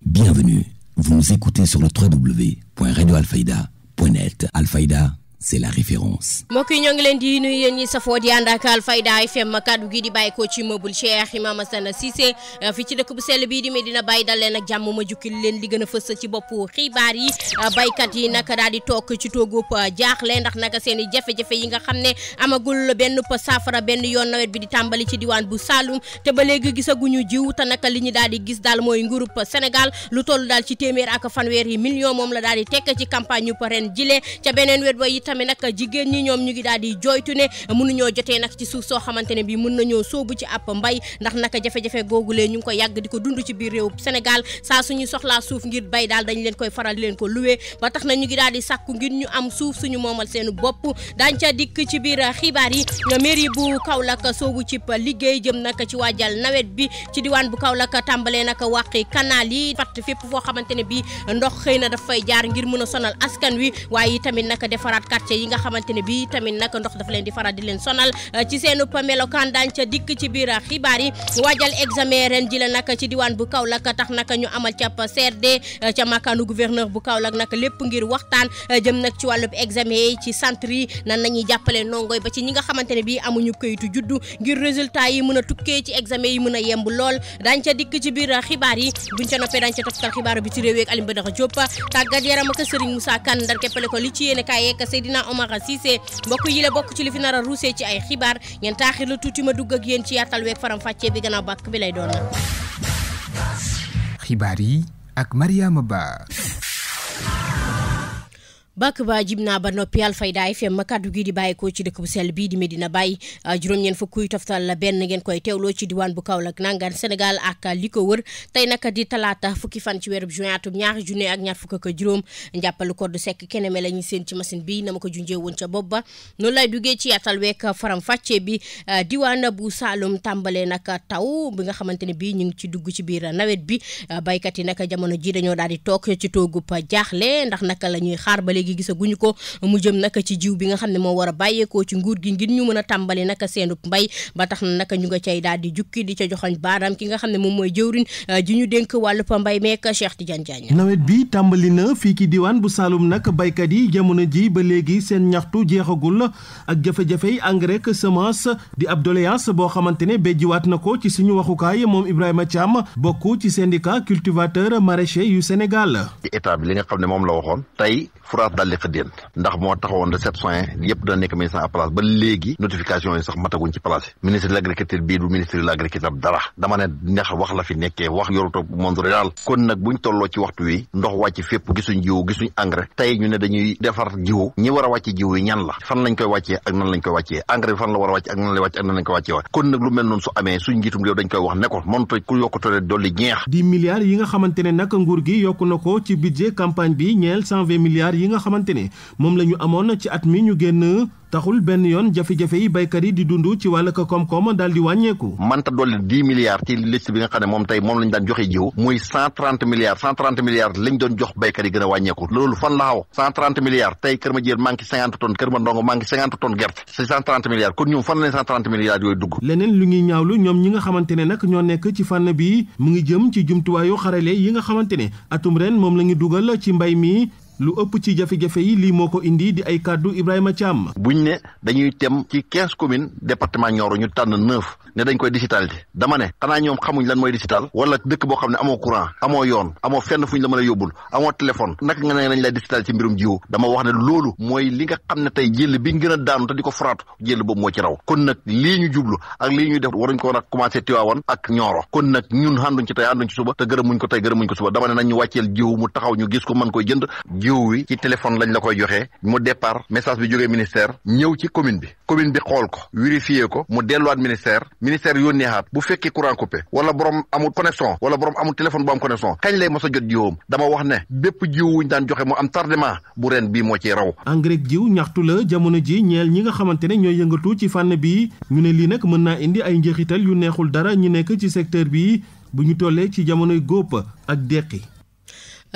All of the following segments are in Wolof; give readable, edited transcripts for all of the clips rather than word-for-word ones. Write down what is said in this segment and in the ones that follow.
Bienvenue, vous nous écoutez sur le www.radioalfayda.net. Alfayda, c'est la référence. mbokk yi ñoo ngi leen di nuyu yéen ñi safoo di ànd ak Alfayda FM kaddu gi di bàyyi ko ci meuble Cheikh Imam Assane Cissé fii ci dëkk bu sell bii di Medina Baye dal leen ak jàmm ma jukkil leen li gën a fës ci boppu xibaar yi baykat yi nag daal di toog ci toogub jaaxle ndax nag seen i jafe-jafe yi nga xam ne amagul benn saafara benn yoon nawet bi di tàmbali ci diwaan bu Saloum te ba léegi gisaguñu jiw te nag li ñu daal di gis daal mooy nguurub Sénégal lu toll daal ci téeméer ak fanweeri million moom la daal di tekk ci campagne yu ren jile ca beneen wet ba tamit nag jigéen ñi ñoom ñu ngi daal di joytu ne mënuñoo jotee nag ci suuf soo xamante ne bi mën nañoo sóobu ci ab mbay ndax nag jafe-jafe googulee ñu ngi ko yàgg di ko dund ci biir réew Sénégal saa suñu soxlaa suuf ngir bay daal dañ leen koy faral di leen ko luwee ba tax na ñu ngi daal di sàkku ngir ñu am suuf suñu moomal seen bopp daañ ca dikk ci biir xibaar yi mairie bu Kaolack sóobu ci liggéey jëm nag ci waajal nawet bi ci diwaan bu Kaolack tàmbalee nag wàqi canal yi fatt fépp foo xamante ne bi ndox xëy na daf fay jaar ngir mën a sonal askan wi waaye tamit nag defaraat quartier yi nga xamante ne bi tamit nag ndox dafa leen di faral di leen sonal ci seenu melokaan daañ ca dikk ci biir xibaar yi waajal examen ren ji la nag ci diwaan bu Kaolack tax nag ñu amal ca CRD ca makaanu gouverneur bu Kaolack nag lépp ngir waxtaan jëm nag ci wàllub examen yi ci centre yi nan nañuy jàppale ndongoy ba ci ñi nga xamante ne bi amuñu këyitu juddu ngir résultat yi mën a tukkee ci examen yi mën a yemb lool daañ ca dikk ci biir xibaar yi buñ ca noppee daañ ca toftal xibaar bi ci réew ak Alioune Badara Diop tàggat yaram ak Serigne Moussa Kane ndar keppale ko li ci yéene kaay yeeg Seydina Omar Cissé mbokk yi la bokk ci li fi nar a ruusee ci ay xibaar ngeen taaxir la tuuti ma dugg ak yéen ci yaatal weeg faram fàccee bi gannaaw bàkk bi lay doon na xibaar yi ak Mariama Ba bàkk ba jib naa ba noppi Alfayda FM kaddu gi di bàyyi ko ci dëkk bu sell bii di Medina Baye juróom-ñeent fukk toftal la benn ngeen koy teewloo ci diwaan bu Kaolack nangaan Sénégal ak li ko wër tey nag di talaata fukki fan ci weerub juin atum ñaari junne ak ñaar fukk ak juróom njàppalu ko du sekk keneme la ñuy seen ci machine bi na ma ko junjee woon ca bopp ba noonu lay duggee ci yaatal week faram fàccee bi diwaan bu Saloum tàmbalee nag taw bi nga xamante ne bii ñu ngi ci dugg ci biir nawet bi baykat yi nag jamono ji dañoo daal di toog ci toogub jaaxle ndax naka la ñuy xaar ba léegi gisaguñu ko mu jëm nag ci jiw bi nga xam ne moo war a bàyyeekoo ci nguur gi ngir ñu mën a tàmbali nag seenub mbay ba tax na nag ñu nga cay daal di jukki di ca joxoñ baaraam ki nga xam ne moom mooy jëwriñ ji ñu dénk wàllu pa mbay meek Cheikh Tidiane Diagne. nawet bi tàmbali na fii ki diwaan bu Saloum nag baykat yi jamono ji ba léegi seen ñaxtu jeexagul ak jafe-jafe yi engrais ak semence di ab doléance boo xamante ne bejjiwaat na ko ci suñu waxukaay moom Ibrahima Thiam bokk ci syndicat cultivateur maraîcher yu Sénégal. état bi li nga xam ne moom la waxoon tey France daal di xëddeen ndax moo taxawoon de 7 soins yëpp dana nekk ministre en place ba léegi notification yi sax mataguñ ci place ministre de l'agriculture bii du ministre de l'agriculture dara dama ne ndax wax la fi nekkee wax yoruto monde rural kon nag buñ tolloo ci waxtu wi ndox wàcc fépp gisuñ jiwu gisuñ engrais tey ñu ne dañuy defar jiwu ñi war a wàcce jiwu yi ñan la fan lañ koy wàccee ak nan lañ koy wàccee engrais bi fan la war a wàcc ak nan lay wàcc ak nan lañ koy wàccee waat kon nag lu mel noonu su amee suñ njiitum réew dañ koy wax ne ko mënut ku yokkutoo dolli ñeex 10 milliards yi nga xamante ne nag nguur gi yokku na ko ci budget campagne bi ñeel 120 milliards yi nga xamante ne moom la ñu amoon ci at mi ñu génn taxul benn yoon jafe-jafe yi baykat yi di dund ci wàllug koom-koom daal di wàññeeku. mënta dolli 10 milliards ci liste bi nga xam ne moom tey moom lañ daan joxe jiw muy 130 milliards lañ doon jox baykat yi gën a wàññeeku loolu fan la xaw 130 milliards tey Kër Madiabel manqué 50 tonnes Kër Mandongo manqué 50 tonnes gerte c'est 130 milliards kon ñoom fan lañ 130 milliards yooyu dugg. leneen lu ñuy ñaawlu ñoom ñi nga xamante ne nag ñoo nekk ci fànn bi mu ngi jëm ci jumtuwaayu xarale yi nga xamante ne atum ren moom la ñu dugal ci mbay mi. lu ëpp ci jafe-jafe yi lii moo ko indi di ay kàddu Ibrahima Thiam. buñ ne dañuy tem ci 15 communes département Nioro ñu tànn 9 ne dañ koy digitalité dama ne xanaa ñoom xamuñ lan mooy digital wala dëkk boo xam ne amoo courant amoo yoon amoo fenn fuñ la mën a yóbbul amoo téléphone naka nga ne lañ lay digital ci mbirum jiwu dama wax ne loolu mooy li nga xam ne tey jël biñ gën a daanu te di ko faraatu jël boobu moo ci raw kon nag lii ñu jublu ak lii ñuy def waruñ ko war a commencé Tivaouane ak Nioro kon nag ñun ànduñ ci tey ànduñ ci suba te gërëmuñ ko tey gërëmuñ ko suba dama ne nañ ñu wàcceel jiwu mu taxaw ñu gis ko mën koy jënd jiwu wi ci téléphone lañ la koy joxee mu départ message bi jógee ministère ñëw ci commune bi xool ko vérifier ko mu delluwaat ministère yónnee xaat bu fekkee courant coupé wala borom amul connexion wala borom amul téléphone bu am connexion kañ lay mos a jot jiwoom dama wax ne bépp jiw wuñ daan joxe mu am tardement bu ren bii moo ciy raw. engrais jiw ñaxtu la jamono ji ñeel ñi nga xamante ne ñooy yëngatu ci fànn bi ñu ne lii nag mën naa indi ay njeexital yu neexul dara ñi nekk ci secteur bi bu ñu tollee ci jamonoy góob ak deqi.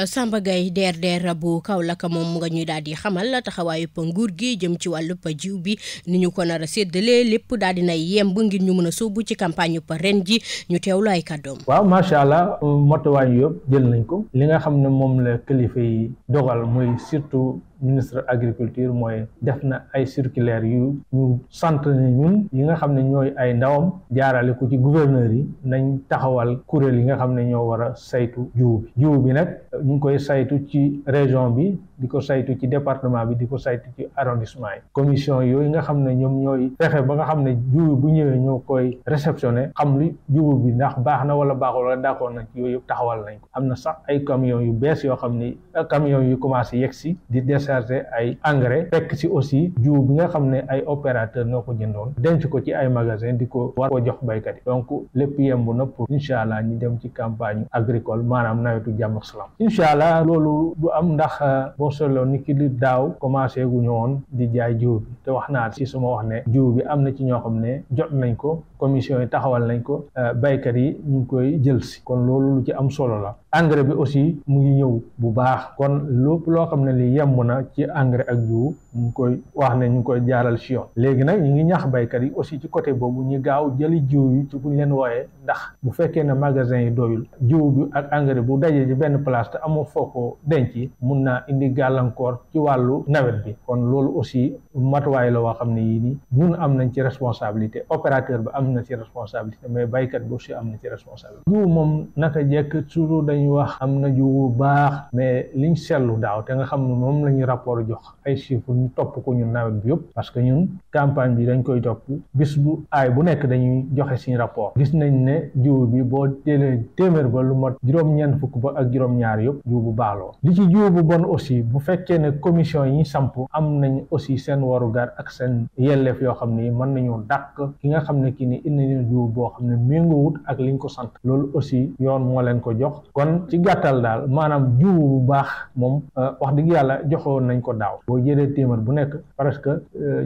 Samba Gaye DRDR bu Kaolack moom nga ñuy daal di xamal taxawaayu nguur gi jëm ci wàllu jiw bi ni ñu ko nar a séddalee lépp daal di nay yemb ngir ñu mën a sóobu ci campagne ren ji ñu teewlu ay kàddoom. waaw macha allah motuwaay yëpp jël nañ ko li nga xam ne moom la kilifa yi dogal mooy surtout ministre agriculture mooy def na ay circulaire yu ñu sant ni ñun yi nga xam ne ñooy ay ndawam jaarale ko ci gouverneur yi nañ taxawal kuréel yi nga xam ne ñoo war a saytu jiw bi nag ñu ngi koy saytu ci région bi di ko saytu ci département bi di ko saytu ci arrondissement yi commission yooyu nga xam ne ñoom ñooy fexe ba nga xam ne jiw bu ñëwee ñoo koy réceptionné xam li jiw bi ndax baax na wala baaxul wala d'accord nañ ci yooyu yëpp taxawal nañ ko am na sax ay camions yu bees yoo xam ni camions yu commencé yegg si di décharger ay engrais fekk si aussi jiw bi nga xam ne ay opérateur ñoo ko jëndoon denc ko ci ay magasin di ko war ko jox baykat yi donc lépp yemb na pour incha allah ñu dem ci campagne agricole maanaam nawetu jàmm ak salaam incha allah loolu du am ndax boo solo ni ki li daaw commencé gu ñu woon di jaay jiw bi te wax naa si suma wax ne jiw bi am na ci ñoo xam ne jot nañ ko commission yi taxawal nañ ko baykat yi ñu ngi koy jël si kon loolu lu ci am solo la engrais bi aussi mu ngi ñëw bu baax kon lépp loo xam ne li yemb na ci engrais ak jiw ñu ngi koy wax ne ñu ngi koy jaaral si yoon léegi nag ñu ngi ñaax baykat yi aussi ci côté boobu ñu gaaw jëli jiw yi ci bu ñu leen wooyee ndax bu fekkee ne magasin yi doyul jiw bi ak engrais bu dajee ci benn place te amoo foo ko denc mun naa indi gàllankoor ci wàllu nawet bi kon loolu aussi matuwaay la woo xam ne yii nii ñun am nañ ci responsabilité opérateur bi am na ci responsabilité mais baykat bi aussi am na ci responsabilité jiw moom naka jekk toujours dañuy wax am na jiw bu baax mais liñ seetlu daaw te nga xam ne moom la ñuy rapport jox ay chiffres ñu topp ko ñun nawet bi yëpp parce que ñun campagne bi dañ koy topp bis bu aay bu nekk dañuy joxe suñu rapport gis nañ ne jiw bi boo jëlee téeméer ba lu mat juróom-ñeent fukk ba ak juróom-ñaar yëpp jiw bu baax la li ci jiw bu bon aussi bu fekkee ne commission yi samp am nañ aussi seen warugar ak seen yelleef yoo xam ne mën nañu dàq ki nga xam ne kii ni indi nañu jiw boo xam ne méngoowut ak liñ ko sant loolu aussi yoon moo leen ko jox kon ci gàttal daal maanaam jiw bu baax moom wax dëgg yàlla joxewoon nañ ko daaw boo jëlee téeméer bu nekk presque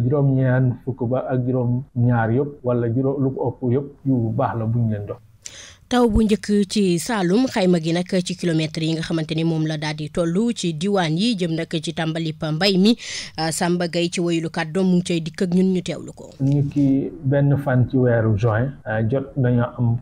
juróom-ñeent fukk ba ak juróom-ñaar yëpp wala lu ko ëpp yëpp jiw bu baax la buñ leen jox. taw bu njëkk ci Saloum xayma gi nag ci kilomètres yi nga xamante ni moom la daal di toll ci diwaan yi jëm nag ci tàmbali mbay mi Samba Gaye ci woyulu kàddoom mu ngi cay dikk ak ñun ñu teewlu ko. ñu ki benn fan ci weeru juin jot dañoo am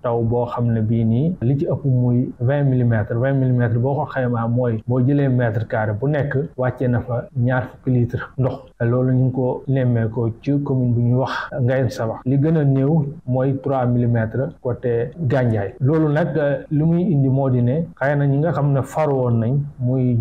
taw boo xam ne bii nii li ci ëpp muy 20 millimètres boo ko xaymaa mooy boo jëlee mètre carré bu nekk wàccee na fa 20 litres ndox loolu ñu ngi ko nemmeekoo ci commune bu ñuy wax Ngayen Sabax li gën a néew mooy 3 millimètres côté Gandiaye loolu nag li muy indi moo di ne xëy na ñi nga xam ne faru woon nañ muy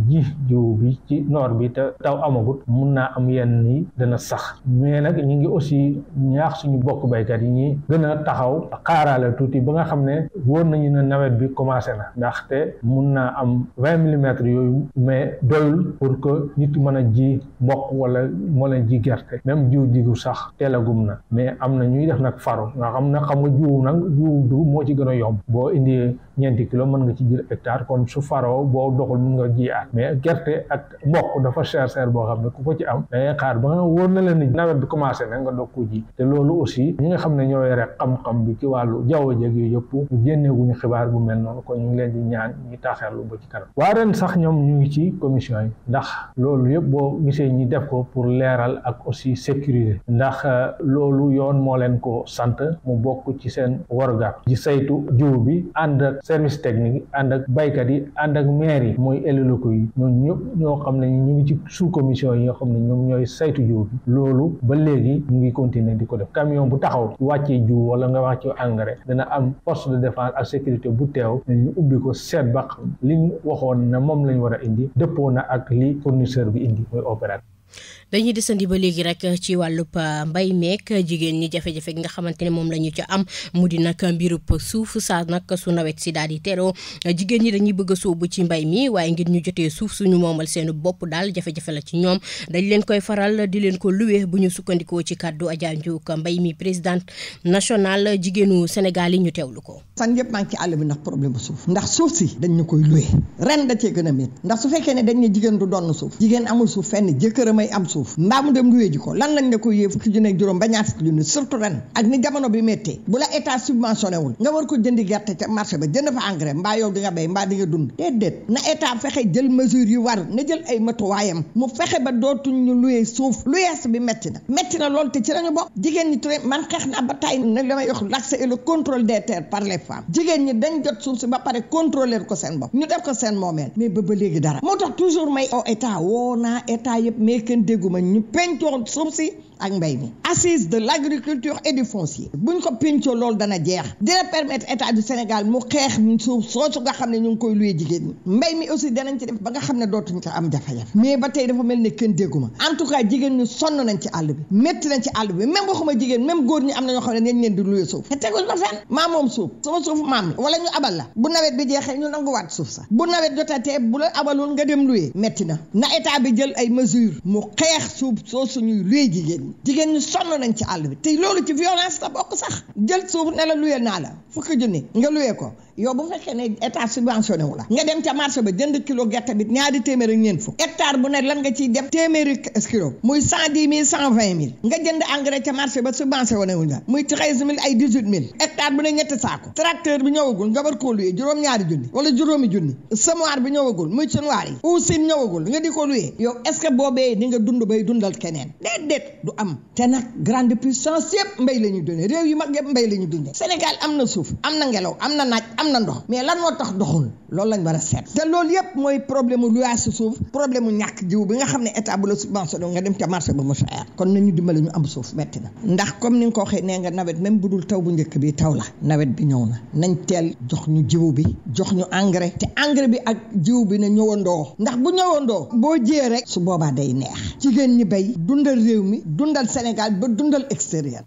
jiw bi ci noor bi te taw amagut mun naa am yenn yi dana sax mais nag ñu ngi aussi ñaax suñu bokk baykat yi ñi gën a taxaw xaaraale tuuti ba nga xam ne wóor nañu ne nawet bi commencé na ndaxte mun naa am 20 millimètres yooyu mais doyul pour que nit mën a ji mboq wala moo ji gerte même jigu sax teelagum na mais am na ñuy def nag faru nga xam ne xam nga jiw dugub moo ci gën a yomb boo indi 9 kilos mën nga ci jël hectare kon su faroo boo doxul mën nga ji at mais gerte ak mboq dafa cher boo xam ne ku ko ci am dangay xaar ba nga wóor na leen ni nawet bi commencé na nga doog ko ji te loolu aussi ñi nga xam ne ñoo yore xam-xam bi ci wàllu jaww jeeg yu yëpp ñu génneeguñu xibaar bu mel noonu kon ñu ngi leen di ñaan ñu taaxeerlu ba ci kanam waa ren sax ñoom ñu ngi ci commission yi ndax loolu yëpp boo gisee ñi def ko pour leeral ak aussi sécuriser ndax loolu yoon moo leen ko sant mu bokk ci seen warugar di saytu jiw bi ànd ak service technique ànd ak baykat yi ànd ak maire yi mooy élus locaux yi ñoom ñëpp ñoo xam ne ñu ngi ci sous commission yi nga xam ne ñoom ñooy saytu jiw bi loolu ba léegi ñu ngi continuer di ko def camion bu taxaw wàccee jiw wala nga wàccee engrais dana am force de défense ak sécurité bu teew ñu ubbi ko seet ba xam li ñu waxoon ne moom lañ war a indi dëppoo na ak li fournisseur bi indi mooy opérateur. dañuy desandi ba léegi rek ci wàllub mbay meek jigéen ñi jafe-jafe gi nga xamante ne moom la ñu ca am mu di nag mbirub suuf saa nag su nawet si daal di teroo jigéen ñi dañuy bëgg a sóobu ci mbay mi waaye ngir ñu jotee suuf suñu moomal seen bopp daal jafe-jafe la ci ñoom dañ leen koy faral di leen ko luwe bu ñu sukkandikoo ci kàddu Adja Ndiouk Mbay mi présidente nationale jigéenu Sénégal yi ñu teewlu ko. fan yëpp maa ngi ci àll bi ndax problème bu suuf ndax suuf si dañ ñu koy luwe ren da cee gën a métti ndax su fekkee ne dañ ne jigéen du donn suuf jigéen amul suuf fenn jëkkëram ay am suuf suuf mbaa mu dem luwee ji ko lan lañ la koy yee fukki junni ak juróom ba ñaar fukki junni surtout ren ak ni jamono bi méttee bu la état subventionné wul nga war ko jëndi gerte ca marché ba jënd fa engrais mbaa yow di nga béy mbaa di nga dund déedéet na état fexe jël mesure yu war na jël ay matuwaayam mu fexe ba dootuñ ñu luwee suuf luyees bi métti na lool te ci lañu bokk jigéen ñi turé man xeex naa ba tay nag damay wax l'accès et le contrôle des terres par les femmes jigéen ñi dañ jot suuf si ba pare contrôler ko seen bopp ñu def ko seen moomeel mais ba léegi dara moo tax toujours may état woo naa état yëpp mais kenn dégguma ñu pencoo suuf si ak mbay mi assise de l'agriculture et du foncier buñ ko pencoo loolu dana jeex dina permettre état du Sénégal mu xeex suuf soosu nga xam ne ñu ngi koy luyee jigéen ñi mbay mi aussi danañ ci def ba nga xam ne dootuñ ko am jafe-jafe mais ba tey dafa mel ne kenn dégguma en tout cas jigéen ñi sonn nañ ci àll bi métti nañ ci àll bi même waxuma jigéen même góor ñi am na ñoo xam ne dañ leen di luyee suuf te teguñ ko fenn maa moom suuf sama suuf maam la wala ñu abal la bu nawet bi jeexee ñu nanguwaat suuf sax bu nawet jotatee bu la abalul nga dem luyee métti na état bi jël ay mesures mu xeex suuf soosu ñuy luyee jigéen ñi sonn nañ ci àll bi te loolu ci violence la bokk sax jël suuf ne la luyee naa la fukki junni nga luyee ko yow bu fekkee ne état subventionné wu la nga dem ca marché ba jënd kilo gerte bi ñaari téeméer ak ñeent fukk hectare bu ne lan nga ciy def téeméeri kilo muy 110 000 120 000 nga jënd engrais ca marché ba subventionné wu la muy 13 000 ay 18 000 hectare bu ne ñetti saako tracteur bi ñëwagul nga war koo luyee juróom-ñaari junni wala juróomi junni semoir bi ñëwagul muy chinois yi usine ñëwagul nga di ko luyee yow est-ce que boobee di nga dund bay dundal keneen déedéet du am te nag grande puissance yëpp mbay la ñu dundee réew yu mag yëpp mbay la ñu dundee Sénégal am na suuf am na ngelaw am na naaj am na ndox mais lan moo tax doxul loolu lañ war a seet te loolu yëpp mooy problème mu luyaas suuf problème mu ñàkk jiw bi nga xam ne état bu la subventionné nga dem ca marché ba mu cher kon nañu dimbali ñu am suuf metti na ndax comme ni nga ko waxee nee nga nawet même bu dul taw bu njëkk bi taw la nawet bi ñëw na nañ teel jox ñu jiw bi jox ñu engrais te engrais bi ak jiw bi na ñëwandoo ndax bu ñëwandoo boo jiyee rek su boobaa day neex jigéen ñi bay dundal réew mi dundal Sénégal ba dundal extérieur.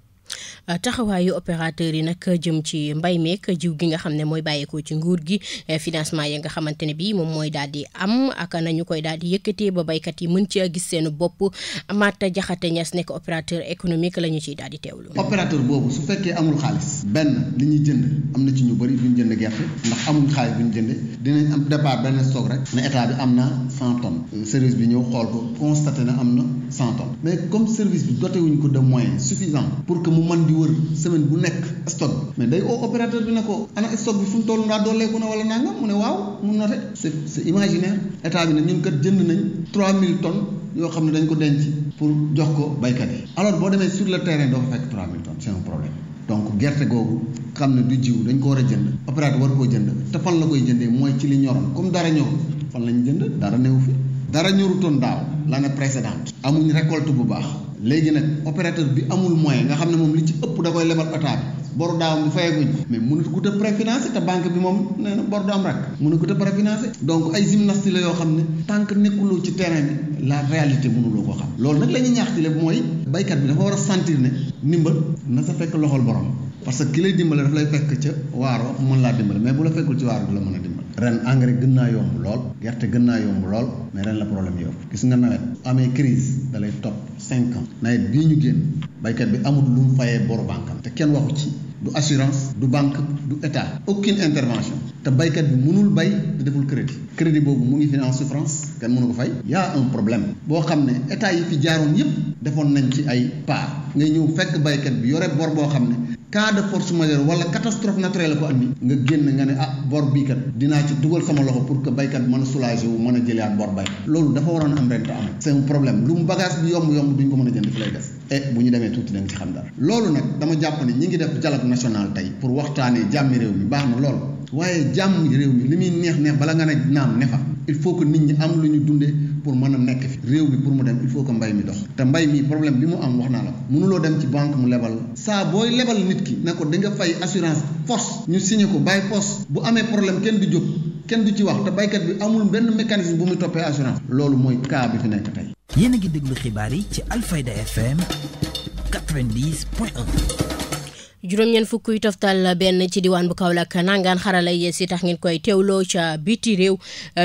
taxawaayu opérateur yi nag jëm ci mbay meek jiw gi nga xam ne mooy bàyyeekoo ci nguur gi financement yi nga xamante ne bii moom mooy daal di am ak nañu koy daal di yëkkatee ba baykat yi mën ci gis seen bopp Mata Jaxate Ñas nekk opérateur économique la ñu ciy daal di teewlu. opérateur boobu su fekkee amul xaalis benn li ñuy jënd am na ci ñu bëri duñ jënd gerte ndax amuñ xaalis bu ñu jëndee dinañ am départ benn stock rek ne état bi am na 100 tonnes service bi ñëw xool ko constaté na am na 100 tonnes mais comme service bi doté wuñ ko de moyens suffisants pour que mu mën di wër semaine bu nekk stock bi mais day oo opérateur bi ne ko ana stock bi fu mu toll ndaa dooleeku na wala nangam mu ne waaw mu noté c'est imaginaire état bi ne ñun kat jënd nañ 3000 tonnes yoo xam ne dañ ko denc pour jox ko baykat yi alors boo demee sur le terrain doo fa fekk 3000 tonnes c'est un problème donc gerte googu xam ne du jiw dañ ko war a jënd opérateur war koo jënd te fan la koy jëndee mooy ci li ñoroon comme dara ñorul fan lañ jënd dara newu fi dara ñorutoon daaw l'année précédente amuñ récolte bu baax léegi nag opérateur bi amul moyen nga xam ne moom li ci ëpp da koy lebal état bi boru daawam bi fayeguñ mais mënut ko te préfinancé te banque bi moom nee na bor du am rek mënut ko te préfinancé donc ay gymnastique la yoo xam ne tant que nekkuloo ci terrain bi la réalité mënuloo ko xam loolu nag la ñuy ñaax ci lépp mooy baykat bi dafa war a sentir ne ndimbal na sa fekk loxol borom parce que ki lay dimbale daf lay fekk ca waaro mën laa dimbale mais bu la fekkul ci waaro du la mën a dimbale ren engrais gën naa yomb lool gerte gën naa yomb lool mais ren la problème yow gis nga nawet amee crise da lay topp 5 ans nawet bii ñu génn baykat bi amul lu mu fayee boru banque am te kenn waxu ci du assurance du banque du état aucune intervention te baykat bi mënul bay te deful crédit boobu mu ngi fi en souffrance kenn mënu ko fay y a un problème boo xam ne état yi fi jaaroon yépp defoon nañ ci ay part ngay ñëw fekk baykat bi yore bor boo xam ne cas de force majeure wala catastrophe naturelle la ko andi nga génn nga ne bor bii kat dinaa ci dugal sama loxo pour que baykat bi mën a soulager wu mën a jëlaat bor bay loolu dafa waroon am ren te am c'est un problème lu mu bagage bi yomb duñ ko mën a jënd fi lay def et bu ñu demee tuuti da nga ci xam dara loolu nag dama jàpp ne ñi ngi def dialogue national tey pour waxtaanee jàmmi réew mi baax na lool waaye jàmm réew mi li muy neex bala nga ne naam ne fa il faut que nit ñi am lu ñu dundee pour mën a nekk fi réew bi pour mu dem il faut que mbay mi dox te mbay mi problème bi mu am wax naa la ko mënuloo dem ci banque mu lebal saa booy lebal nit ki ne ko da nga fay assurance force ñu signé ko bàyyi poste bu amee problème kenn du jóg kenn du ci wax te baykat bi amul benn mécanisme bu muy toppee assurance loolu mooy cas bi fi nekk tey. yéen a ngi déglu xibaar yi ci Alfayda FM 90.1. juróom-ñeent fukk yu toftal benn ci diwaan bu Kaolack nangaan xarala yees yi tax ngeen koy teewloo ca biti réew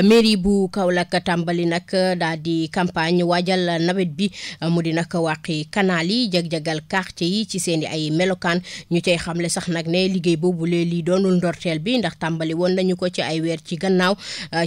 mairie bu Kaolack tàmbali nag daal di campagne waajal nawet bi mu di nag wàqi canal yi jag-jagal quartier yi ci seen i ay melokaan ñu cay xamle sax nag ne liggéey boobu lii doonul ndorteel bi ndax tàmbali woon nañu ko ci ay weer ci gannaaw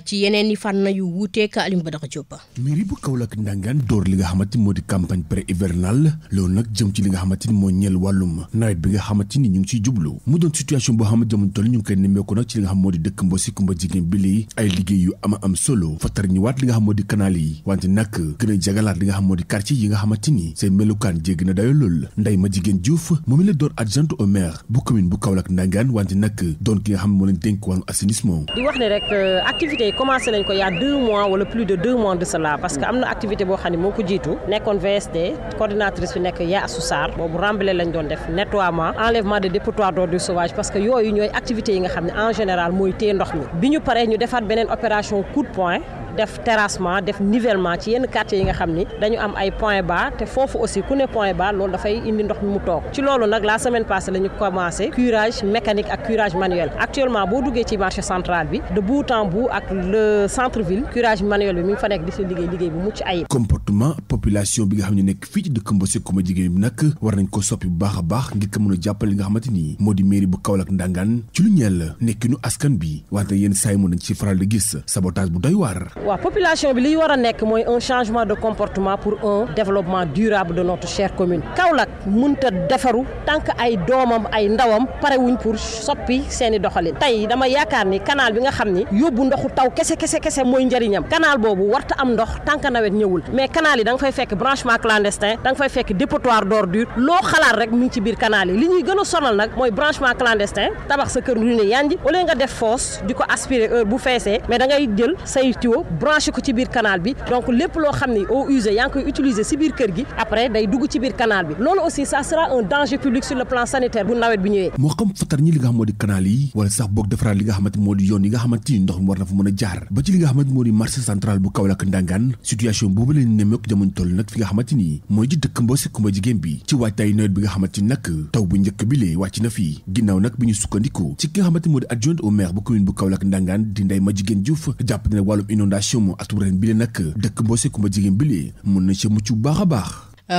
ci yeneen i fànn yu wuuteek Aliou Badara Diop. mairie bu Kaolack nangaan door li nga xamante moo di campagne pré-hivernale loolu nag jëm ci li nga xamante ni moo ñeel wàllum nawet bi nga xamante ni ñu ngi ciy jublu mu doon situation boo xam ne jamono toll ñu ngi koy nemmeeku nag ci li nga xam moo di dëkk Mbosi Kumba jigéen bi lii ay liggéey yu am solo fa tar ñëwaat li nga xam moo di canal yi wante nag gën a jagalaat li nga xam moo di quartier yi nga xamante ni seen melukaan jéggi na dayo lool Ndeye Ma Jigéen Diouf moom la door adjointe au maire bu commune bu Kaolack ndangaan wante nag doon ki nga xam ne moo leen dénk wàllu assainissement di wax ne rek activités yi commencé nañ ko il y a 2 mois wala plus de 2 mois de cela parce que am na activité boo xam ne moo ko jiitu nekkoon VSD coordinatrice bi nekk Ya Assou Sarr boobu remblai lañ doon def nettoiement enlèvement de dépotoir d'ordures sauvages parce que yooyu ñooy activités yi nga xam ne en général mooy téye ndox mi bi ñu paree ñu defaat beneen opération coup de poing def terrassement def nivellement ci yenn quartiers yi nga xam ni dañu am ay point bas te foofu aussi ku ne point bas loolu dafay indi ndox mi mu toog ci loolu nag la semaine passée la ñu commencé curage mécanique ak curage manuel actuellement boo duggee ci marché central bi de bout en bout ak le centre ville curage manuel bi mi ngi fa nekk di si liggéey bu mucc ayib. comportement population bi nga xam ne nekk fii ci dëkk Mbosi Kumba jigéen bi nag war nañ ko soppi bu baax a baax ngir ko mën a jàppale li nga xamante ni moo di mairie bu Kaolack ndangaan ci lu ñeel nekkinu askan bi wante yenn saa yi mën nañ ci faral di gis sabotage bu doy waar. waaw population bi li war a nekk mooy un changement de comportement pour un développement durable de notre chère commune Kaolack mënta defaru tant que ay doomam ay ndawam parewuñ pour soppi seeni doxalin tey dama yaakaar ni canal bi nga xam ni yóbbu ndoxu taw kese mooy njëriñam canal boobu warta am ndox tant que nawet ñëwul mais canal yi da nga fay fekk branchement clandestin da nga fay fekk dépotoir d'ordures loo xalaat rek mi ngi ci biir canal yi li ñuy gën a sonal nag mooy branchement clandestin tabax sa kër lu ne yanji au lieu nga def fosse di ko aspirer heure bu feesee mais da ngay jël say tuyau branché ko ci biir canal bi donc lépp loo xam ni eaux usées yaa ngi koy utiliser si biir kër gi après day dugg ci biir canal bi loolu aussi ça sera un danger public sur le plan sanitaire bu nawet bi ñëwee. moo xam fatar ñi li nga xam moo di canal yi wala sax boog defaraat li nga xamante moo di yoon yi nga xamante ni ndox mi war na fa mën a jaar ba ci li nga xamante moo di marché central bu Kaolack ndangaan situation boobu leen nemmeeku jamono toll nag fi nga xamante ni mooy ci dëkk Mbosi Kumba jigéen bi ci waajtaay nawet bi nga xamante ni nag taw bu njëkk bi lee wàcc na fi ginnaaw nag bi ñu sukkandiku ci ki nga xamante moo di adjointe au maire bu commune bu Kaolack ndangaan di Ndeye Ma Jigéen Diouf jàpp ne wàllum inondation moo atu ren bi le nag dëkk Mbosi Kumba jigéen bi lee mën na ci mucc bu baax a baax.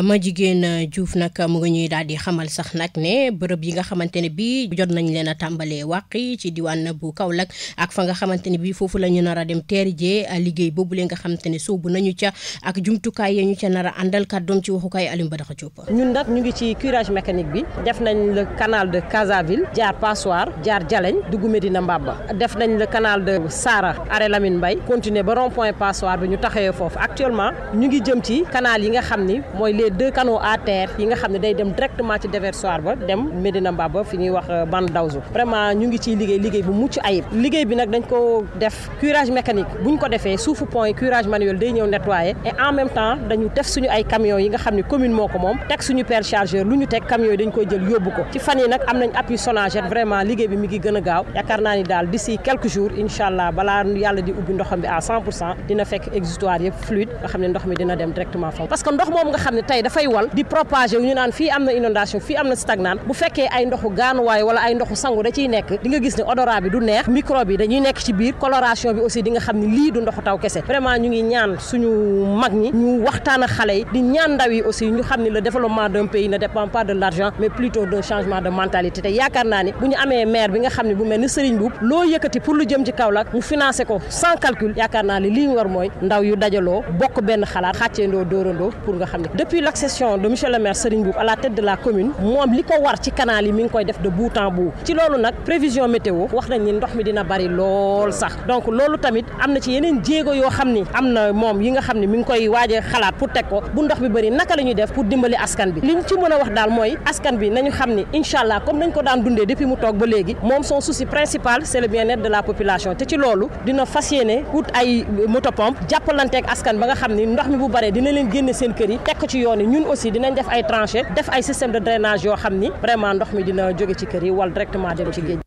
Ma Jigéen Diouf nag mu ngi ñuy daal di xamal sax nag ne bërëb yi nga xamante ne bii jot nañ leen a tàmbalee wàqi ci diwaan bu Kaolack ak fa nga xamante ne bii foofu la ñu nar a dem teeri jee liggéey boobu leen nga xamante ne soobu nañu ca ak jumtukaay ya ñu ca nar a àndal kàddoom ci waxukaay Aliou Badara Diop. ñun nag ñu ngi ci curage mécanique bi def nañ le canal de Casaville jaar Passoir jaar Jaleñ dugg Medina Mbaba def nañ le canal de Sara arrêt Lamine Mbaye continuer ba rond point Passoir bi ñu taxawee foofu actuellement ñu ngi jëm ci canal yi nga xam ni mooy les 2 canaux à terre yi nga xam ne day dem directement ci déversoir ba dem Medina Mbaba fi ñuy wax bande Dawsu vraiment ñu ngi ciy liggéey bu mucc ayib liggéey bi nag dañ ko def curage mécanique buñ ko defee suufu pont yi curage manuel day ñëw nettoyer et en même temps dañu def suñu ay camions yi nga xam ne commune moo ko moom teg suñu pelle chargeur lu ñu teg camions yi dañ koy jël yóbbu ko ci fan yi nag am nañ appui Sonaget vraiment liggéey bi mi ngi gën a gaaw yaakaar naa ni daal d'ici quelques jours incha allah balaa yàlla di ubbi ndoxam bi à 100% dina fekk exutoire yëpp fluide nga xam ne ndox mi dina dem directement foofu parce que ndox moom nga xam ne tey dafay wal di propager wu ñu naan fii am na inondation fii am na stagnant bu fekkee ay ndoxu gaanuwaay wala ay ndoxu sangu da ciy nekk di nga gis ne odorat bi du neex microbe yi dañuy nekk ci biir coloration bi aussi di nga xam ne lii du ndoxu taw kese vraiment ñu ngi ñaan suñu mag ñi ñu waxtaan ak xale yi di ñaan ndaw yi aussi ñu xam ne le développement d'un pays ne dépend pas de l'argent mais plutôt d'un changement de mentalité te yaakaar naa ni bu ñu amee maire bi nga xam ne bu mel ni Serigne Mboup loo yëkkati pour lu jëm ci Kaolack mu financé ko sans calcul yaakaar naa ni lii war mooy ndaw yu dajaloo bokk benn xalaat xàcceendoo dóorandoo pour nga xam ne depuis l'accession de monsieur le maire Serigne Mboup à la tête de la commune moom li ko war ci canal yi mi ngi koy def de bout en bout ci loolu nag prévision météo wax nañ ni ndox mi dina bari lool sax donc loolu tamit am na ci yeneen jéego yoo xam ni am na moom yi nga xam ne mi ngi koy waaje xalaat pour teg ko bu ndox bi bëri naka la ñuy def pour dimbali askan bi li ñu ci mën a wax daal mooy askan bi nañu xam ni incha allah comme nañ ko daan dundee depuis mu toog ba léegi moom son souci principal c'est le bien-être de la population te ci loolu dina fas yéene wut ay motopompe jàppalanteeg askan ba nga xam ni ndox mi bu baree dina leen génne seen kër yi teg ko ci yoon yi ñun aussi dinañ def ay tranchées def ay système de drainage yoo xam ni vraiment ndox mi dina jóge ci kër yi wala directement dem ci géej.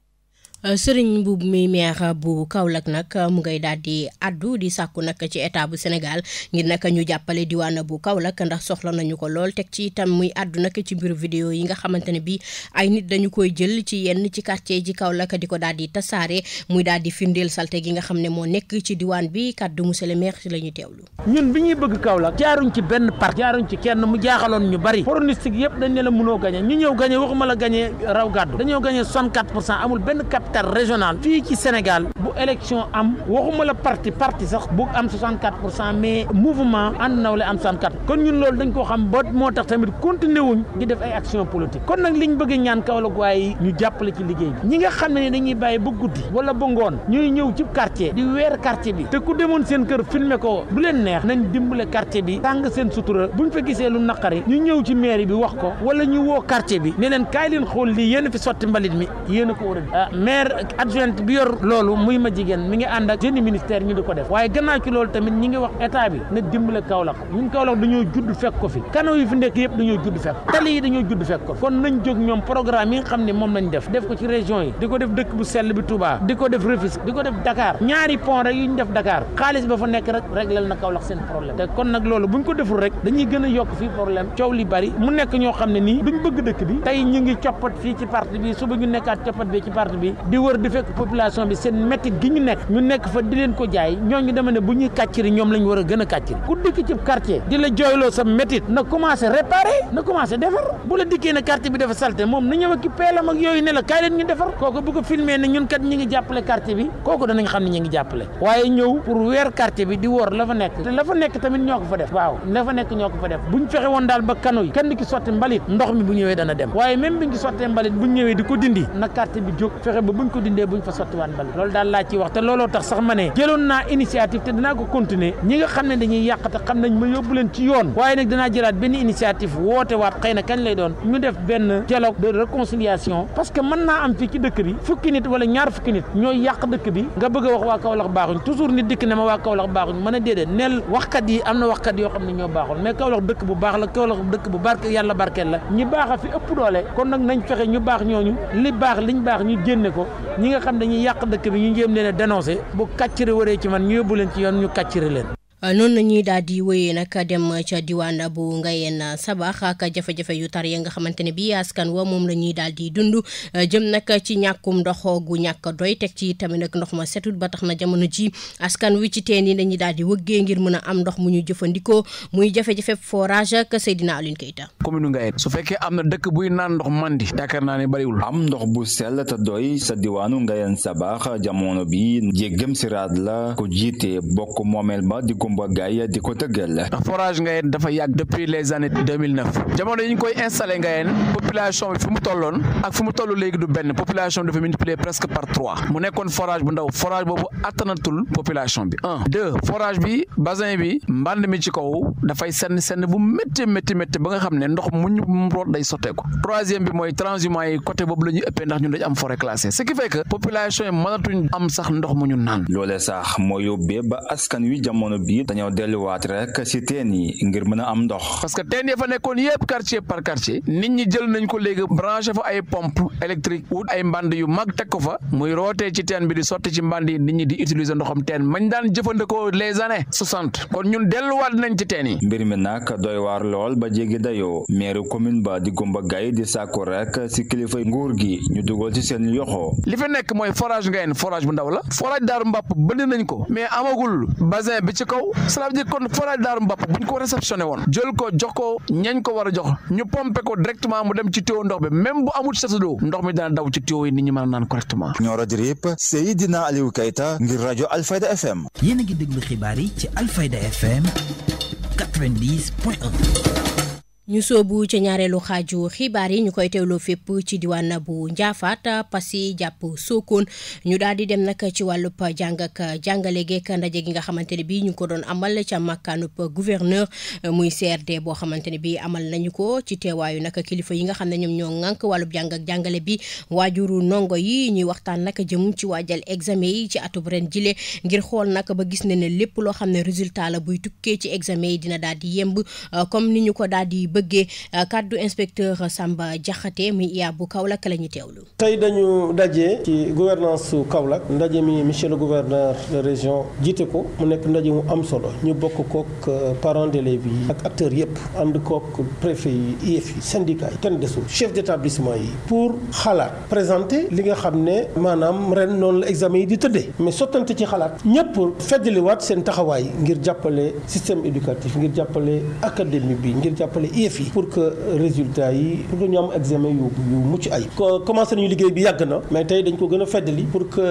Serigne Mboup mi maire bu Kaolack nag mu ngay daal di addu di sàkku nag ci état bu Sénégal ngir nag ñu jàppale diwaan bu Kaolack ndax soxla nañu ko lool teg ci itam muy addu nag ci mbiru vidéo yi nga xamante ne bi ay nit dañu koy jël ci yenn ci quartier ji Kaolack di ko daal di tasaare muy daal di firndeel salte gi nga xam ne moo nekk ci diwaan bi kaddu monsieur le maire ci la ñuy teewlu. ñun bi ñuy bëgg Kaolack jaaruñ ci benn parti jaaruñ ci kenn mu jaaxaloon ñu bari pronostic yëpp dañ ne la mënoo gagné ñu ñëw gagné waxuma la gagné raw gàddu dañoo gagné 64% amul benn capital régional fii ci Sénégal bu élection am waxuma la parti sax bu am 64% mais mouvement ànd nawle am 64 kon ñun loolu dañ koo xam ba moo tax tamit continué wuñ di def ay action politique kon nag liñ bëgg ñaan Kaolack waaye ñu jàppale ci liggéey bi ñi nga xam ne dañuy bàyyi ba guddi wala ba ngoon ñuy ñëw ci quartier di weer quartier bi te ku demoon seen kër filmer ko du leen neex nañ dimbale quartier bi tàng seen sutura buñ fa gisee lu naqari ñu ñëw ci mairie bi wax ko wala ñu woo quartier bi ne leen kaay leen xool lii yéen fi sotti mbalit mi yéen a ko war a maire adjoint bi yor loolu muy ma jigéen mi ngi ànd ak jeune ministère ñu di ko def waaye gannaaw ci loolu tamit ñi ngi wax état bi na dimbale Kaolack ñun Kaolack dañoo judd fekk ko fi canaux yi fi nekk yëpp dañoo judd fekk tali yi dañoo judd fekk ko kon nañ jóg ñoom programme yi nga xam ne moom lañ def ko ci région yi di ko def dëkk bu sell bi Touba di ko def Rufisque di ko def Dakar ñaari pont rek yu ñu def Dakar xaalis ba fa nekk rek réglal na Kaolack seen problème te kon nag loolu buñ ko deful rek dañuy gën a yokk fii problème coow li bari mu nekk ñoo xam ne nii duñ bëgg dëkk bi tey ñu ngi coppat fii ci parti bi suba ñu nekkaat coppat bi ci parti bi di wër di fekk population bi seen métti gi ñu nekk fa di leen ko jaay ñooñu dama ne bu ñuy kàcciri ñoom lañ war a gën a kàcciri ku dikk ci quartier di la jooyloo sa métit na commencé réparer na commencé defar bu la dikkee ne quartier bi dafa salté moom na ñëw ak ki peelam ak yooyu ne la kaay leen ñu defar kooku bu ko filmé ne ñun kat ñi ngi jàppale quartier bi kooku danañ xam ne ñi ngi jàppale waaye ñëw pour weer quartier bi di wóor la fa nekk te la fa nekk tamit ñoo ko fa def waaw la fa nekk ñoo ko fa def buñ fexe woon daal ba kano yi kenn ki sotti mbalit ndox mi bu ñëwee dana dem waaye même biñ ki sottee mbalit buñ ñëwee di ko dindi na quartier bi jóg fexe ba buñ ko dindee buñ fa sotti waan mbalit loolu daal laa ciy wax te looloo tax sax ma ne jëloon naa initiative te dinaa ko continuer ñi nga xam ne dañuy yàq te xam nañ ma yóbbu leen ci yoon waaye nag dinaa jëlaat benn initiative woote waat xëy na kañ lay doon ñu def benn dialogue de réconciliation parce que mën naa am fii ci dëkk bi fukki nit wala ñaar fukki nit ñooy yàq dëkk bi nga bëgg a wax waa Kaolack baaxuñ toujours nit dikk ne ma waa Kaolack baaxuñ mën a déedéet neel waxkat yi am na waxkat yoo xam ne ñoo baaxul mais Kaolack dëkk bu baax la Kaolack dëkk bu barke yàlla barkeel la ñi baax a fi ëpp doole kon nag nañ fexe ñu baax ñooñu li baax liñ baax ñu génne ko ñi nga xam dañuy yàq dëkk bi ñu jéem leen a dénoncé bu kàcciri waree ci man ñu yóbbu leen ci yoon ñu kàcciri leen noonu la ñuy daal di wéyee nag dem ca diwaan bu Ngayeen Sabax ak jafe-jafe yu tar ya nga xamante ne bi askan wa moom la ñuy daal di dund jëm nag ci ñàkkum ndox gu ñàkk doy teg ci tamit nag ndox ma setut ba tax na jamono ji askan wi ci teen yi dañuy daal di wëggee ngir mën a am ndox mu ñu jëfandikoo muy jafe-jafe forage ak Seydina Alioune Keita. commune Ngayeen su fekkee am na dëkk buy naan ndox mandi yaakaar naa ne bariwul. am ndox bu sell te doy sa diwaanu Ngayeen Sabax jamono bi jéggam siraat la ko jiite bokk moomeel ba di Kumba Gaye di ko tëggal. ndax forage Ngayeen dafa yàgg depuis les années 2009 jamono yi ñu koy installé Ngayeen population bi fu mu tolloon ak fu mu toll léegi du benn population dafa multiplier presque par 3 mu nekkoon forage bu ndaw forage boobu attanatul population bi 1 2 forage bi bassin bi mbànd mi ci kaw dafay senn bu métti ba nga xam ne ndox mu ñu root day sotteeku 3e bi mooy transhumance yi côté boobu la ñuy ëppee ndax ñun dañu am forêt classée ce qui fait que population yi mënatuñ am sax ndox mu ñu naan. loolee sax moo yóbbee ba askan wi jamono bi dañoo delluwaat rek ci teen yi ngir mën a am ndox. parce que teen yi fa nekkoon yëpp quartier par quartier nit ñi jël nañ ko léegi branché fa ay pompe électrique wut ay mband yu mag teg ko fa muy rootee ci teen bi di sotti ci mband yi nit ñi di utiliser ndoxam teen mañ daan jëfandikoo les années 60 kon ñun delluwaat nañ ci teen yi. mbir mi nag doy waar lool ba jéggi dayoo maire commune ba di Kumba Gaye di sàkku rek ci kilifa nguur gi ñu dugal ci seen yoxo. li fi nekk mooy forage Ngayeen forage bu ndaw la forage Daaru Mbapp bënd nañ ko mais amagul bassin bi ci kaw cela veut dire kon forage Daaru Mbapp buñ ko réceptionné woon jël ko jox ko ñañ ko war a jox ñu pompé ko directement mu dem ci tuyau ndox bi même bu amul château d'eau ndox mi dana daw ci tuyau yi nit ñi mën a naan correctement. Nioro Drip Seydina Aliou Keita ngir rajo Alfayda FM. yéen a ngi déglu xibaar yi ci Alfayda FM 90.1. ñu soobu ca ñaareelu xaaju xibaar yi ñu koy teewloo fépp ci diwaan bu Njaafaat Passy jàpp Sokone ñu daal di dem nag ci wàllub jàng ak jàngale geek ndaje gi nga xamante ne bii ñu ngi ko doon amal ca makkaanub gouverneur muy CRD boo xamante ne bii amal nañu ko ci teewaayu nag kilifa yi nga xam ne ñoom ñoo ŋànk wàllub jàng ak jàngale bi waajuru ndongo yi ñuy waxtaan nag jëm ci waajal examen yi ci atub ren jile ngir xool nag ba gis ne lépp loo xam ne résultat la buy tukkee ci examen yi dina daal di yemb comme ni ñu ko daal di bëggee kaddu inspecteur Samba Diakhaté muy IA bu Kaolack la ñu teewlu. tey dañu daje ci gouvernance su Kaolack ndaje mi monsieur le gouverneur de région jiite ko mu nekk ndaje mu am solo ñu bokk kook parents d'élèves yi ak acteurs yëpp ànd kook préfet yi IEF yi syndicat yi kenn desul chef d'établissement yi pour xalaat présenter li nga xam ne maanaam ren noonu la examen yi di tëddee mais sottante ci xalaat ñëpp feddaliwaat seen taxawaay ngir jàppale système éducatif ngir jàppale académie bi ngir jàppale IEF yi pour que résultat yi pour que ñu am examen yu mucc ay commencé nañu liggéey bi yàgg na mais tey dañ ko gën a feddali pour que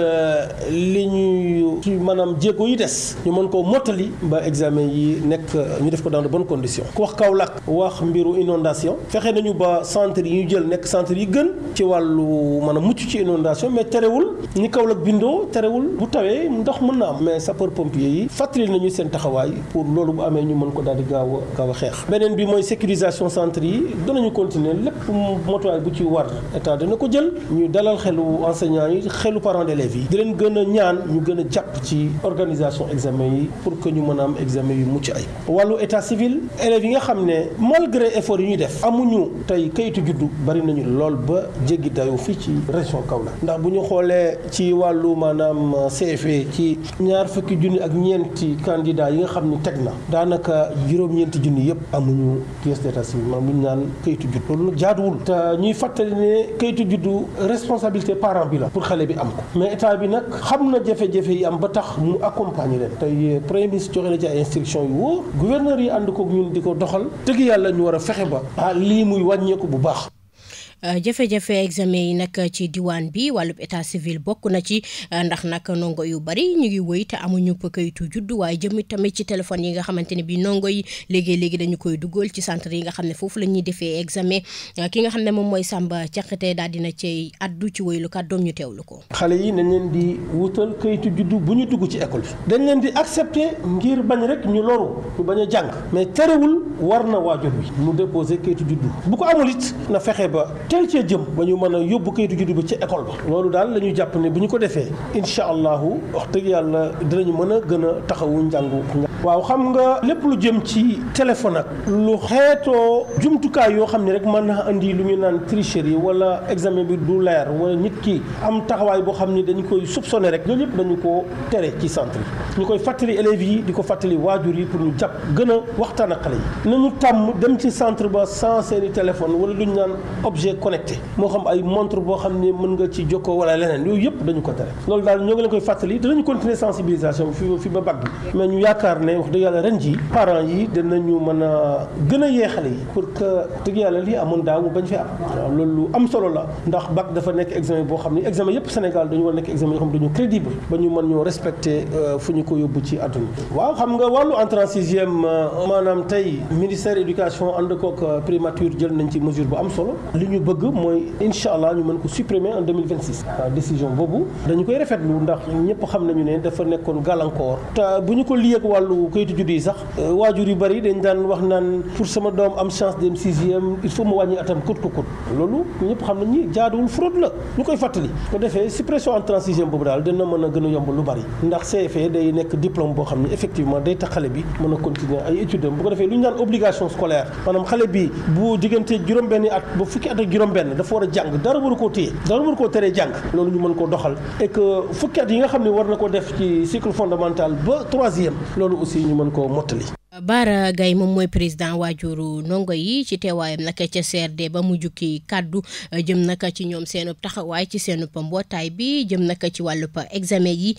li ñuy ci maanaam jéego yi des ñu mën koo mottali ba examen yi nekk ñu def ko dans de bonnes conditions ku wax Kaolack wax mbiru inondation fexe nañu ba centre yi ñu jël nekk centre yi gën ci wàllu maanaam mucc ci inondation mais terewul ni Kaolack bindoo terewul bu tawee ndox mën na am mais sapeur pompier yi fàttali nañu seen taxawaay pour loolu bu amee ñu mën ko daal di gaaw a xeex beneen bi mooy sécurisation centre yi danañu continuer lépp motuwaay bu ci war état dana ko jël ñu dalal xelu enseignants yi xelu parents d'élèves yi di leen gën a ñaan ñu gën a jàpp ci organisation examen yi pour que ñu mën a am examen yu mucc ay wàllu état civil élèves yi nga xam ne malgré effort yi ñuy def amuñu tey kayitu juddu bari nañu lool ba jéggi dayoo fii ci région Kaolack ndax bu ñu xoolee ci wàllu maanaam CFE ci ñaar fukki junni ak ñeenti candidats yi nga xam ni teg na daanaka juróom-ñeenti junni yëpp amuñu pièce d'état civil maanaam lu ñu naan kayitu juddu loolu nag jaaduwul te ñuy fàttali ne kayitu juddu responsabilité parent bi la pour xale bi am ko mais état bi nag xam na jafe-jafe yi am ba tax mu accompagner leen tey premier ministre joxe na ci ay instructions yu wóor gouverneur yi ànd ko ñun di ko doxal dëgg yàlla ñu war a fexe ba lii muy wàññeeku bu baax. jafe-jafe examen yi nag ci diwaan bi wàllub état civil bokk na ci ndax nag ndongo yu bari ñu ngi wëy te amuñu kayitu juddu waaye jëm tamit ci téléphone yi nga xamante ne bi ndongo yi léegi dañu koy duggal ci centre yi nga xam ne foofu la ñuy defee examen ki nga xam ne moom mooy Samba Diakhaté daal dina ci addu ci wëylu kàddoom ñu teewlu ko. xale yi nañ leen di wutal kayitu juddu bu ñu dugg ci école bi dañ leen di accepter ngir bañ rek ñu loru ñu bañ a jàng mais terewul war na waajur bi mu déposer kayitu juddu bu ko amul it na fexe ba teel cee jëm ba ñu mën a yóbbu kayitu juddu ba ci école ba loolu daal la ñuy jàpp ne bu ñu ko defee incha allahu wax dëgg yàlla dinañu mën a gën a taxawu njàngu. waaw xam nga lépp lu jëm ci téléphone ak lu xeetoo jumtukaay yoo xam ne rek mën na andi lu ñu naan tricherie wala examen bi du leer wala nit ki am taxawaay boo xam ni dañu koy soupçonné rek loolu yëpp dañu ko tere ci centre yi ñu koy fàttali élèves yi di ko fàttali waajur yi pour ñu jàpp gën a waxtaan ak xale yi nañu tàmm dem ci centre ba sans seeni téléphone wala lu ñu naan objet connecté moo xam ay montre boo xam ne mën nga ci jokkoo wala leneen yooyu yëpp dañu ko tere loolu daal ñoo ngi leen koy fàttali dinañu continuer sensibilisation fi ba bag bi mais ñu yaakaar ne wax dëgg yàlla ren ji parents yi dinañu mën a gën a yee xale yi pour que dëgg yàlla lii amoon daaw mu bañ fi am waaw loolu lu am solo la ndax bac dafa nekk examen boo xam ne examen yëpp Sénégal dañu war nekk examen yoo xam ne dañu crédible ba ñu mën ñoo respecté fu ñu ko yóbbu ci àdduna waaw xam nga wàllu entrée en sixième maanaam tey ministère éducation ànd kook primature jël nañ ci mesure bu am solo li ñu bëgg mooy incha allah ñu mën ko supprimer en 2026 décision boobu dañu koy rafetlu ndax ñëpp xam nañu ne dafa nekkoon gàllankoor te bu ñu ko lii ak wàllu kayitu juddu yi sax waajur yu bari dañ daan wax naan pour sama doom am chance dem sixième il faut mu wàññi atam kut ko kut loolu ñëpp xam nañ ni jaaduwul fraude la ñu koy fàttali ko defee suppression entrée en sixième boobu daal dina mën a gën a yomb lu bari ndax CFE day nekk diplôme boo xam ne effectivement day tax xale bi mën a continuer ay études am bu ko defee lu ñu naan obligation scolaire maanaam xale bi bu diggante juróom-benni at ba fukki at ak juróom-benn dafa war a jàng dara waru koo téye dara waru koo teree jàng loolu ñu mën koo doxal et que fukki at yi nga xam ne war na ko def ci cycle fondamental ba troisième loolu aussi ñu mën koo mottali. Bara Gaye moom mooy président waajuru ndongo yi ci teewaayam nag ca CRD ba mu jukki kàddu jëm nag ci ñoom seen taxawaay ci seen mbootaay bi jëm nag ci wàllub examen yi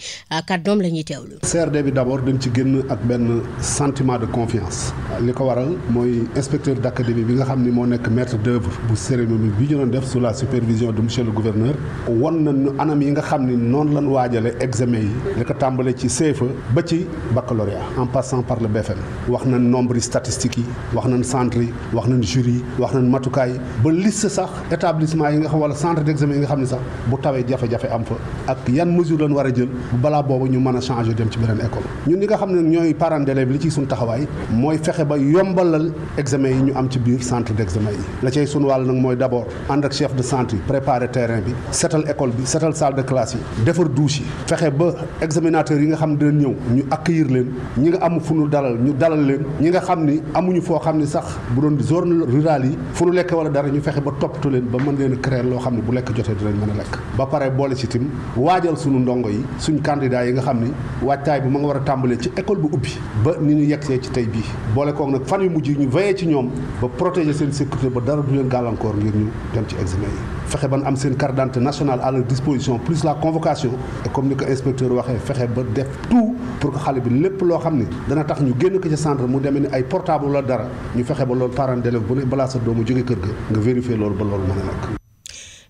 kàddoom la ñuy teewlu. CRD bi d'abord dañ ci génn ak benn sentiment de confiance li ko waral mooy inspecteur d'académie bi nga xam ni moo nekk maître d'œuvre bu cérémonie bi ñu doon def sous la supervision de monsieur le gouverneur won nañu anam yi nga xam ni noonu lañ waajale examen yi li ko tàmbale ci CFEE ba ci baccalauréat en passant par le BFM. wax nañ nombre statistique yi wax nañ centre yi wax nañ jury yi wax nañ matukaay ba liste sax établissement yi nga xam wala centre d'examen yi nga xam ne sax bu tawee jafe-jafe am fa ak yan mesure lañ war a jël bu balaa boobu ñu mën a changer dem ci beneen école ñun ñi nga xam ne ñooy parents d'élèves li ci suñ taxawaay mooy fexe ba yombalal examen yi ñu am ci biir centre d'examen yi la cay suñu wàll nag mooy d'abord ànd ak chef de centre yi préparer terrain bi setal école bi setal salle de classe yi defar douche yi fexe ba examinateurs yi nga xam ne dinañ ñëw ñu accueillir leen ñi nga am fu ñu dalal ñu dalal leen ñi nga xam ni amuñu foo xam ni sax bu doon zone rurale yi fu nu lekk wala dara ñu fexe ba toppatoo leen ba mën leen a créer loo xam ne bu lekk jotee dinañ mën a lekk ba pare boole ci tim waajal suñu ndongo yi suñ candidat yi nga xam ni waajtaay bi ma nga war a tàmbalee ci école bu ubbi ba ni ñu yegsee ci tey bii boole koog nag fan yu mujj ñu veillé ci ñoom ba protéger seen sécurité ba dara du leen gàllankoor ngir ñu dem ci examen yi fexe ban am seen carte d'identité nationale à leur disposition plus la convocation et comme ni ko inspecteur waxee fexe ba def tout pour que xale bi lépp loo xam ni dana tax ñu génn ko ci centre mu demee ni ay portable la dara ñu fexe ba loolu parent d'élève bu ne balaa sa doomu jóge kër ga nga vérifier loolu ba loolu mën a nekk.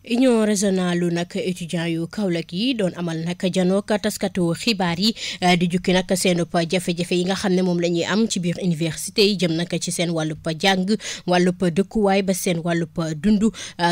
union régionale lu nag étudiant yu Kaolack yi doon amal nag janook taskatu xibaar yi di jukki nag seen jafe-jafe yi nga xam ne moom la ñuy am ci biir université yi jëm nag ci seen wàllub jàng wàllub dëkkuwaay ba seen wàllub dund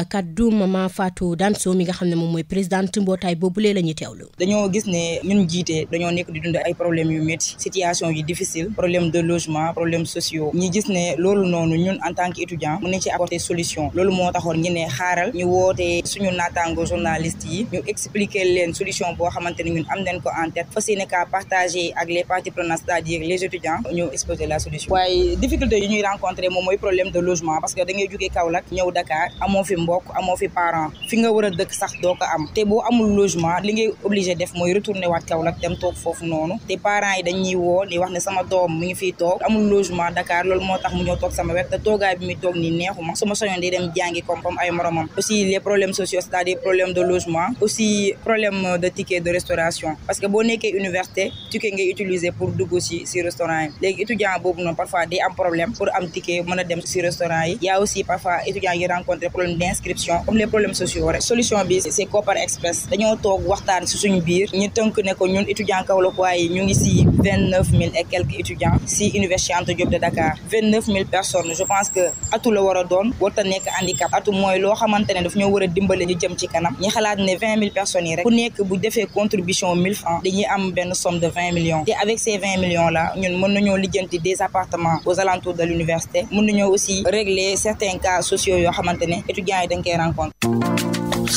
kaddu Mama Fatou Danso mi nga xam ne moom mooy présidente mbootaay boobulee la ñuy teewlu. dañoo gis ne ñun jiite dañoo nekk di dund ay problèmes yu métti situation yu difficile problème de logement problème sociaux ñi gis ne loolu noonu ñun en tant que étudiant mën nañ ci apporter solution loolu moo taxoon ñu ne xaaral ñu woote suñu naataango journaliste yi ñu expliquer leen solution boo xamante ne ñun am nañ ko en tête fas yéene kaa partager ak les parties prenantes c'est-à-dire les étudiants ñu exposer la solution. waaye difficulté yi ñuy rencontrer moom mooy problème de logement parce que da ngay jógee Kaolack ñëw Dakar amoo fi mbokk amoo fi parent fi nga war a dëkk sax doo ko am te boo amul logement li ngay obligé def mooy retourner waat Kaolack dem toog foofu noonu te parents yi dañuy woo di wax ne sama doom mu ngi fiy toog amul logement Dakar loolu moo tax mu ñëw toog sama wet te toogaay bi muy toog nii neexuma su ma soñoon di dem jàngi comme ay moromam aussi les problèmes sociaux c'est-à-dire problème de logement aussi problème de ticket de restauration parce que boo nekkee université ticket ngay utiliser pour dugg ci restaurant yi léegi étudiant boobu noonu parfois day am problème pour am ticket mën a dem ci restaurant yi y a aussi parfois étudiants yi rencontré problème d'inscription comme les problèmes sociaux rek solution bi c'est Kopar Express dañoo toog waxtaan ci suñu biir ñu tënk ne ko ñun étudiants Kaolack waaye ñu ngi ci 29 000 et quelques étudiants ci Université Anta Diop de Dakar 29 000 personnes je pense que atu la war a doon warta nekk handicap atu mooy loo xamante ne daf ñoo war a dimbale ñu jëm ci kanam ñi xalaat ne 20 000 personnes yi rek ku nekk bu defee contribution 1000 francs dañuy am benn somme de 20 millions te avec ces 20 millions là ñun mën nañoo lijjanti des appartements aux alentours de l'université mën nañoo aussi régler certains cas sociaux yoo xamante ne étudiants yi dañ koy rencontre.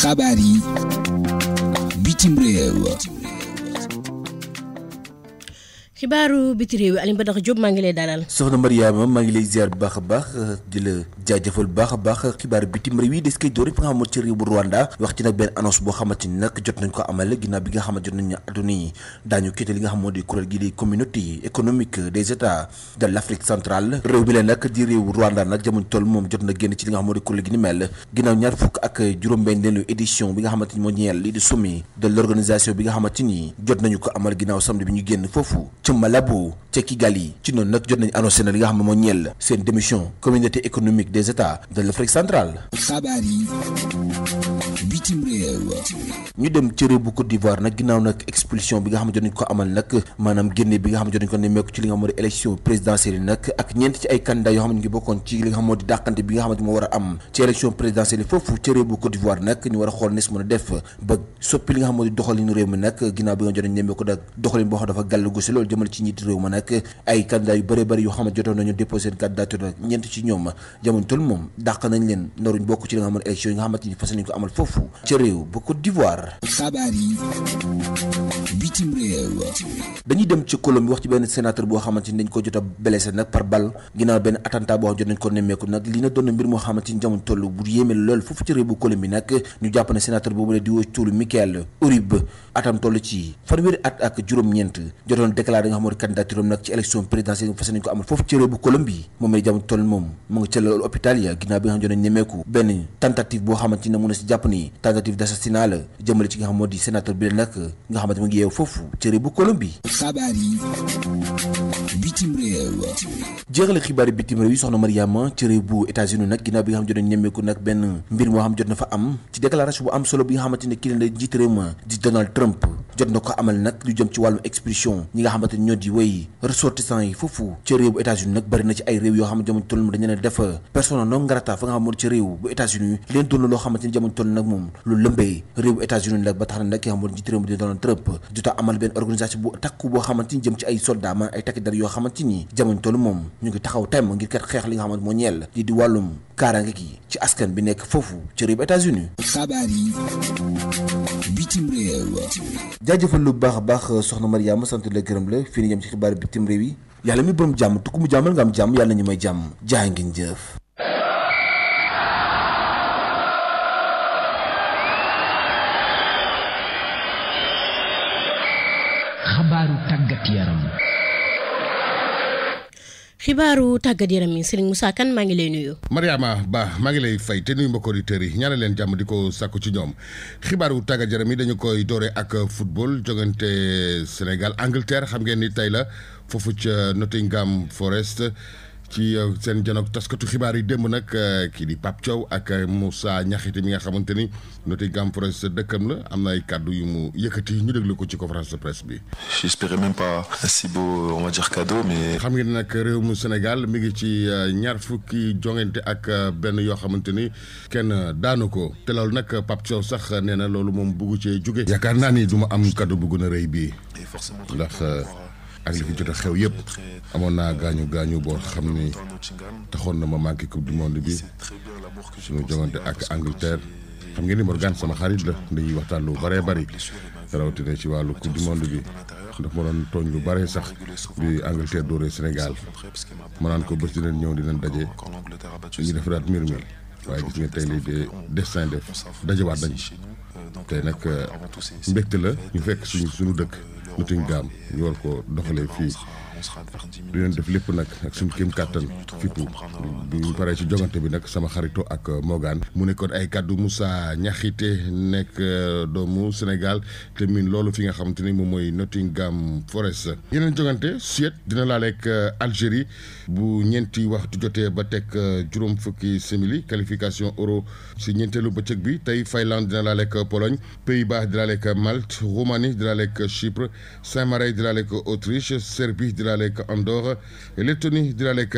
xabaar yi bitim réew. xibaaru biti réew Alioune Badara Diop maa ngi lay dalal. soxna Mariama maa ngi lay ziar bu baax a baax di la jaajëfal bu baax a baax xibaaru bitim réew yi des koy door fi nga xamante ci réew bu Rwanda wax ci nag benn annonce boo xamante ni nag jot nañ ko amal ginnaaw bi nga xamante jot nañ adduna yi daañu quitté li nga xam moo di kuréel gi di communauté économique des états de l'Afrique centrale réew bi la nag di réew Rwanda nag jamono toll moom jot na génn ci li nga xam moo di kuréel gi ni mel ginnaaw ñaar fukk ak juróom-benneelu édition bi nga xamante ni moo ñeel li di sommet de l'organisation bi nga xamante ni jot nañu ko amal ginnaaw samedi bi ñu génn foofu ci Malabo ca Kigali ci noonu nag jot nañu annoncé na li nga xam ne moo ñeel seen démission communauté économique des états de l'Afrique centrale. xabaar yi bitim réew. ñu dem ci réew bu Côte d'Ivoire nag ginnaaw nag expulsion bi nga xam ne jot nañu ko amal nag maanaam génne bi nga xam ne jot nañu ko nemmeeku ci li nga xam moo di élection présidentielle yi nag ak ñeent ci ay candidats yoo xam ne ngi bokkoon ci li nga xam moo di dàqante bi nga xamante moo war a am ci élection présidentielle yi foofu ci réew bu Côte d'Ivoire nag ñu war a xool nes mën a def ba soppi li nga xam moo di doxalinu réew mi nag ginnaaw bi nga jot nañu nemmeeku nag doxalin boo xam dafa gàll gusi loolu jëmal ci njiiti réew ma nag ay candidats yu bëri bëri yoo xam ne jotoon nañu déposé seen candidature nag ñeent ci ñoom jamono tol moom dàq nañ leen naruñ bokk ci li nga xam ne élection yi nga xamante ni fas nañu ko amal foofu ci réew bu Côte d'Ivoire. xabaar yi bitim réew. dañuy dem ci Colombie wax ci benn sénateur boo xamante ni dañ ko jot a blessé nag par balle ginnaaw benn attentat boo xam jot nañ ko nemmeeku nag li nag doon na mbir moo xamante ni jamono toll bu yéeme lool foofu ci réew bu Colombie nag ñu jàpp ne sénateur boobu la di woo tuulu Michael Uribe atam toll ci fanweeri at ak juróom-ñeent jotoon déclaré nga xam ne candidature am nag ci élection présidentielle fas nañ ko amal foofu ci réew bu Colombie moom may jamono toll moom mu ngi ca loolu hôpital ya ginnaaw bi nga xam jot nañ nemmeeku benn tentative boo xamante ni mën a si jàpp ni tentative d'assassinat la jëmale ci nga xam moo di sénateur bi la nag nga xamante mu ngi yeewu foofu ci réew bu Colombie. xabaar yi bitim réew. jeexale xibaar yi bitim réew yi soxna Mariama ci réew bu États-Unis nag ginnaaw bi nga xam jot nañ nemmeeku nag benn mbir moo xam jot na fa am ci déclaration bu am solo bi nga xamante ne kii la jiite réew ma di Donald Trump jot na ko amal nag lu jëm ci wàllum expulsion ñi nga xamante ni ñoo di way ressortissants yi foofu ci réew bu États-Unis nag bari na ci ay réew yoo xamante jamono toll dañu leen def persona non grata fa nga xam moo ci réew bu États-Unis leen doon loo xamante ni jamono toll nag moom lu lëmbee réew bu États-Unis nag ba tax na nag ki nga xam moo jiite réew mi di Donald Trump jota amal benn organisation bu takku boo xamante ni jëm ci ay soldats ma ay takki dar yoo xamante ni jamono toll moom ñu ngi taxaw temm ngir kat xeex li nga xamante moo ñeel li di wàllum kaaraange gi ci askan bi nekk foofu ci réew bu États-Unis. xabaar yi bitim réew. jaajëfal lu baax a baax soxna Mariama sant la gërëm la fii ni jëm ci xibaar bitim réew yi yàlla mi borom jàmm tukku mu jàmmal nga am jàmm yàlla nañu may jàmm jaay ngeen jëf. xabaaru tàggat yaram. xibaaru tàggat yaram yi Serigne Moussa Kane maa ngi lay nuyu. Mariama Ba maa ngi lay fay te nuyu mbokki auditeurs yi ñaanal leen jàmm di ko sàkku ci ñoom xibaaru tàggat yaram yi dañu koy doore ak football jogante Sénégal Angleterre xam ngeen ni tey la foofu ca Nottingham Forest ci seen janook taskatu xibaar yi démb nag kii di Pape Thiaw ak Moussa Niakhité mi nga xamante ni Nottingham Forest dëkkam la am na ay kàddu yu mu yëkkati ñu déglu ko ci conférence de presse bi. J'espérais même pas un si beau on va dire cadeau mais. xam ngeen nag réew mu Sénégal mi ngi ci ñaar fukki jongante ak benn yoo xamante ni kenn daanu ko te loolu nag Pape Thiaw sax nee na loolu moom buggu cee jóge. yaakaar naa ni du ma am kàddu bu gën a rëy bii ndax. ak li fi jot a xew yëpp amoon naa gaañu boo xam ni taxoon na ma manqué coupe du monde bi suñu jongante ak Angleterre xam ngeen ni Morgan sama xarit la dañuy waxtaan lu bëree bëri rawatina ci wàllu coupe du monde bi ndax ma doon tooñ lu bare sax bi Angleterre dooree Sénégal ma naan ko bés dinañ ñëw dinañ daje ñu defaraat mbir mi waaye gis nga tey lii de destin def dajewaat nañ tey nag mbégte la ñu fekk suñu dëkk Nottingham ñu war ko doxalee fii di leen def lépp nag ak suñu kéem kàttan fippu bi ñu paree ci jogante bi nag sama xarito ak Morgan mu nekkoon ay kàddu Moussa Niakhité nekk doomu Sénégal te min loolu fi nga xamante ni moom mooy Nottingham Forest. yeneen jogante Suède dina laaleeg Algérie bu ñeenti waxtu jotee ba teg juróom fukki simili qualification euro si ñeenteelu bëccëg bi tey Finlande dina laaleeg Pologne Pays-Bas dina laaleeg Malte Roumanie dina laaleeg Chypre Saint-Marin dina laaleeg Autriche Serbie dina laaleeg Andorre Lettonie dina laaleeg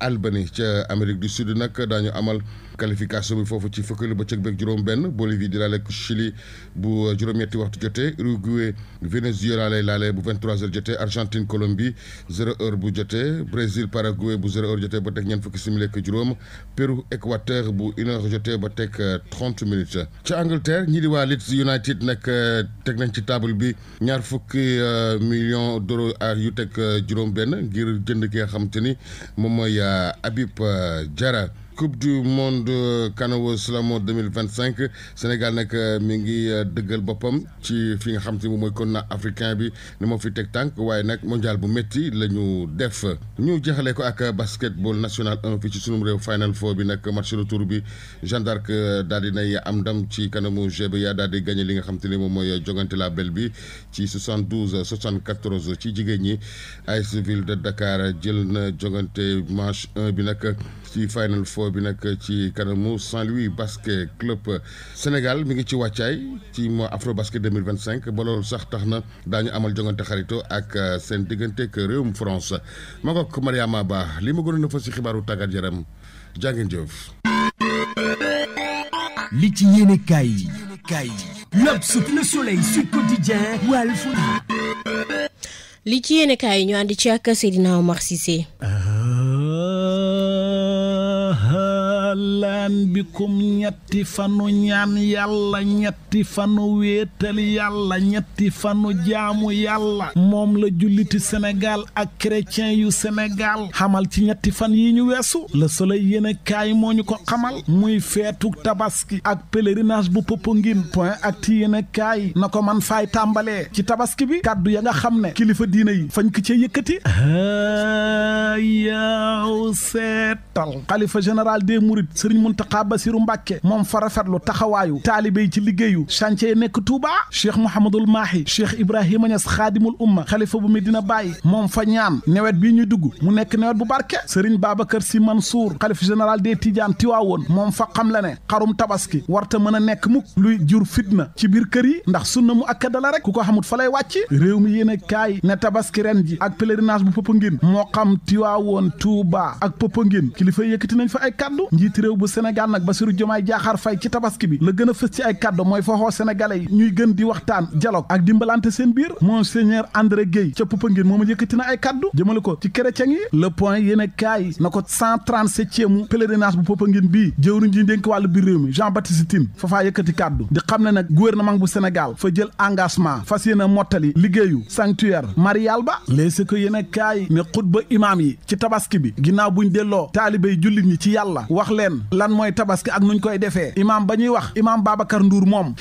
Albanie ca Amérique du Sud nag daañu amal qualification bi foofu ci fukkeelu bëccëg beeg juróom-benn Bolivie di laaleeg Chili bu juróom-ñetti waxtu jotee Uruguay Venezuela lay laale bu 23h jotee Argentine Colombie 0h bu jotee Brésil Paraguay bu 0h jotee ba teg ñeent fukki simili ak juróom Pérou Équateur bu 1h jotee ba teg 30 minutes. ca Angleterre ñii di waa Leeds United nag teg nañ ci table bi ñaar fukki millions d'euros yu teg juróom-benn ngir jënd ki nga xamante ni moom mooy Habib Diarra. Coupe du monde canoë slalom 2025 Sénégal nag mi ngi dëggal boppam ci fi nga xam te moom mooy continent africain bi ne moo fi teg tànk waaye nag mondial bu métti la ñu def ñu jeexalee ko ak basketball national 1 fii ci sunum réew final four bi nag match retour bi Jeanne d'Arc daal di nay am ndam ci kanamu GBA daal di gagné li nga xam te ne moom mooy jogante la belle bi ci 72-74 ci jigéen ñi AS Ville de Dakar jël na jogante manche 1 bi nag ci final four bi nag ci kanamu Saint-Louis basket club. Sénégal mi ngi ci wàccaay ci mo Afro basket 2025 ba loolu sax tax na daañu amal jongante xarito ak seen diggante ak réewum France ma ngoog Mariama Ba li ma gënoon a fa si xibaaru tàggat yaram jàngeen jëf. li ci yéene kaay yi L'Obs, Le Soleil, Sud Quotidien, Walf. li ci yéene kaay yi ñu àndi ci ak Seydina Omar Cissé. laan bikum ñetti fanu ñaan yàlla ñetti fanu wéetal yàlla ñetti fanu jaamu yàlla moom la julliti Sénégal ak chrétien yu Sénégal xamal ci ñetti fan yi ñu weesu Le Soleil yéene kaay moo ñu ko xamal muy feetu tabaski ak pèlerinage bu Popenguine point ak yéene kaay na ko man faay tàmbalee ci tabaski bi kàddu ya nga xam ne kilifa diina yi fañ ko ca yëkkati yaw seetal xalifa général des mourides Serigne Mountakha Bassirou Mbacké moom fa rafetlu taxawaayu taalibe yi ci liggéeyu chantier nekk Touba Cheikh Mouhamadoul Mahi Cheikh Ibrahima Niass Khadimul Umma xalifa bu Medina Baye moom fa ñaan nawet bii ñuy dugg mu nekk nawet bu barke Serigne Babacar Sy Mansour xalifa général des Tidianes Tiwaawoon moom fa xam la ne xarum tabaski warta mën a nekk mukk luy jur fitna ci biir kër yi ndax sunna mu akkada la rek ku ko xamut fa lay wàcc réew mi yéen a kaay ne tabaski ren ji ak pèlerinage bu Popenguine moo xam Tiwaawoon Touba ak Popenguine kilifa yëkkati nañ fa ay kaddu njiiti réew réew bu Sénégal nag Bassirou Diomaye Diakhar Faye ci tabaski bi la gën a fës ci ay kaddu mooy fa xoo sénégalais yi ñuy gën di waxtaan dialogue ak dimbalante seen biir Monseigneur André Guèye ca Popenguine moom yëkkati na ay kaddu jëmale ko ci chrétien yi le point yéene kaay na ko 137e pèlerinage bu Popenguine bii jëwriñ ji dénk wàllu biir réew mi Jean-Baptiste Tine fa faa yëkkati kaddu di xam ne nag gouvernement bu Sénégal fa jël engagement fas yéene mottali liggéeyu sanctuaire marial ba léegi ko yéene kaay ne xutba imaam yi ci tabaski bi ginnaaw buñ delloo taalibéy jullit ñi ci yàlla wax leen lan mooy tabaski ak nuñ koy defee imaam ba ñuy wax imaam Babacar Ndour moom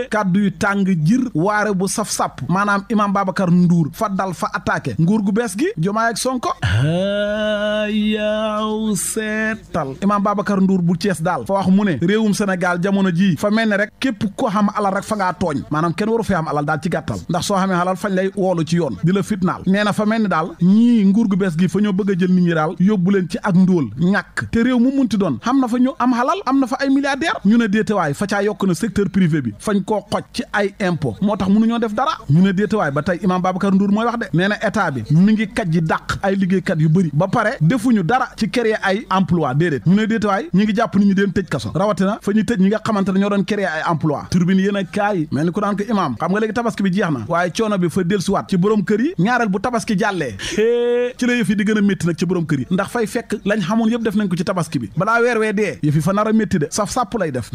kaddu yu tàng jir waare bu saf-sàpp maanaam imaam Babacar Ndour fa dal fa attaqué nguur gu bees gi Diomaye ak Sonko yaw seetal imaam Babacar Ndour bu Cees daal fa wax mu ne réewum Sénégal jamono ji fa mel ne rek képp ko xam alal rek fa ngaa tooñ maanaam kenn waru fee am alal daal ci gàttal ndax soo xamee alal fañ lay woolu ci yoon di la fitnaal nee na fa mel ni daal ñii nguur gu bees gi fa ñoo bëgg a jël nit ñi daal yóbbu leen ci ak ndóol ñàkk te réew mu munti doon xam na fa ñu am xalal am na fa ay milliardaire ñu ne déetewaay fa caa yokk na secteur privé bi fañ koo xoj ci ay impôt moo tax mënuñoo def dara ñu ne déetewaay ba tey imaam Babacar Ndour mooy wax de nee na état bi mi ngi kaj ji dàq ay liggéeykat yu bëri ba pare defuñu dara ci créer ay emploi déedéet ñu ne déetewaay ñi ngi jàpp nit ñi deen tëj kaso rawatina fa ñuy tëj ñi nga xamante ne ñoo doon créer ay emploi turbine yéen a kaay mel ni ku daan ko imaam xam nga léegi tabaski bi jeex na waaye coono bi fa dellusiwaat ci borom kër yi ñaareel bu tabaski jàllee ci la yëf yi di gën a métti nag ci borom kër yi ndax fay fekk lañ xamoon yëpp def nañ ko ci tabaski bi balaa weer wee dee yëf yi fa nar a métti de saf sàpp lay def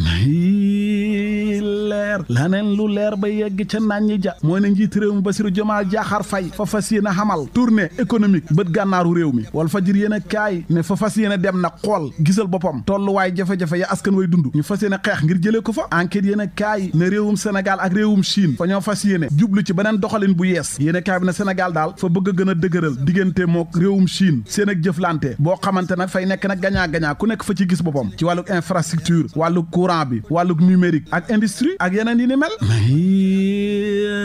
leer laneen lu leer ba yegg ca naan ñi ja mooy ne njiit réew mi Bassirou Diomaye Diakhar Faye fa fas yéene xamal tournée économique bët gànnaaru réew mi wal fajir yéen a kaay ne fa fas yéene dem na xool gisal boppam tolluwaay jafe-jafe ya askan way dund ñu fas yéene xeex ngir jëlee ko fa enquête yéen a kaay ne réewum Sénégal ak réewum Chine fa ñoo fas yéene jublu ci beneen doxalin bu yees yéen a kaay bi ne Sénégal daal fa bëgg a gën a dëgëral diggante mook réewum Chine seen ak jëflante boo xamante nag fay nekk nag gagnant-gagnant ku nekk fa ci gis boppam ci wàlluk infrastructure wàlluk courant bi wàlluk numérique ak industrie ak yeneen yi ni mel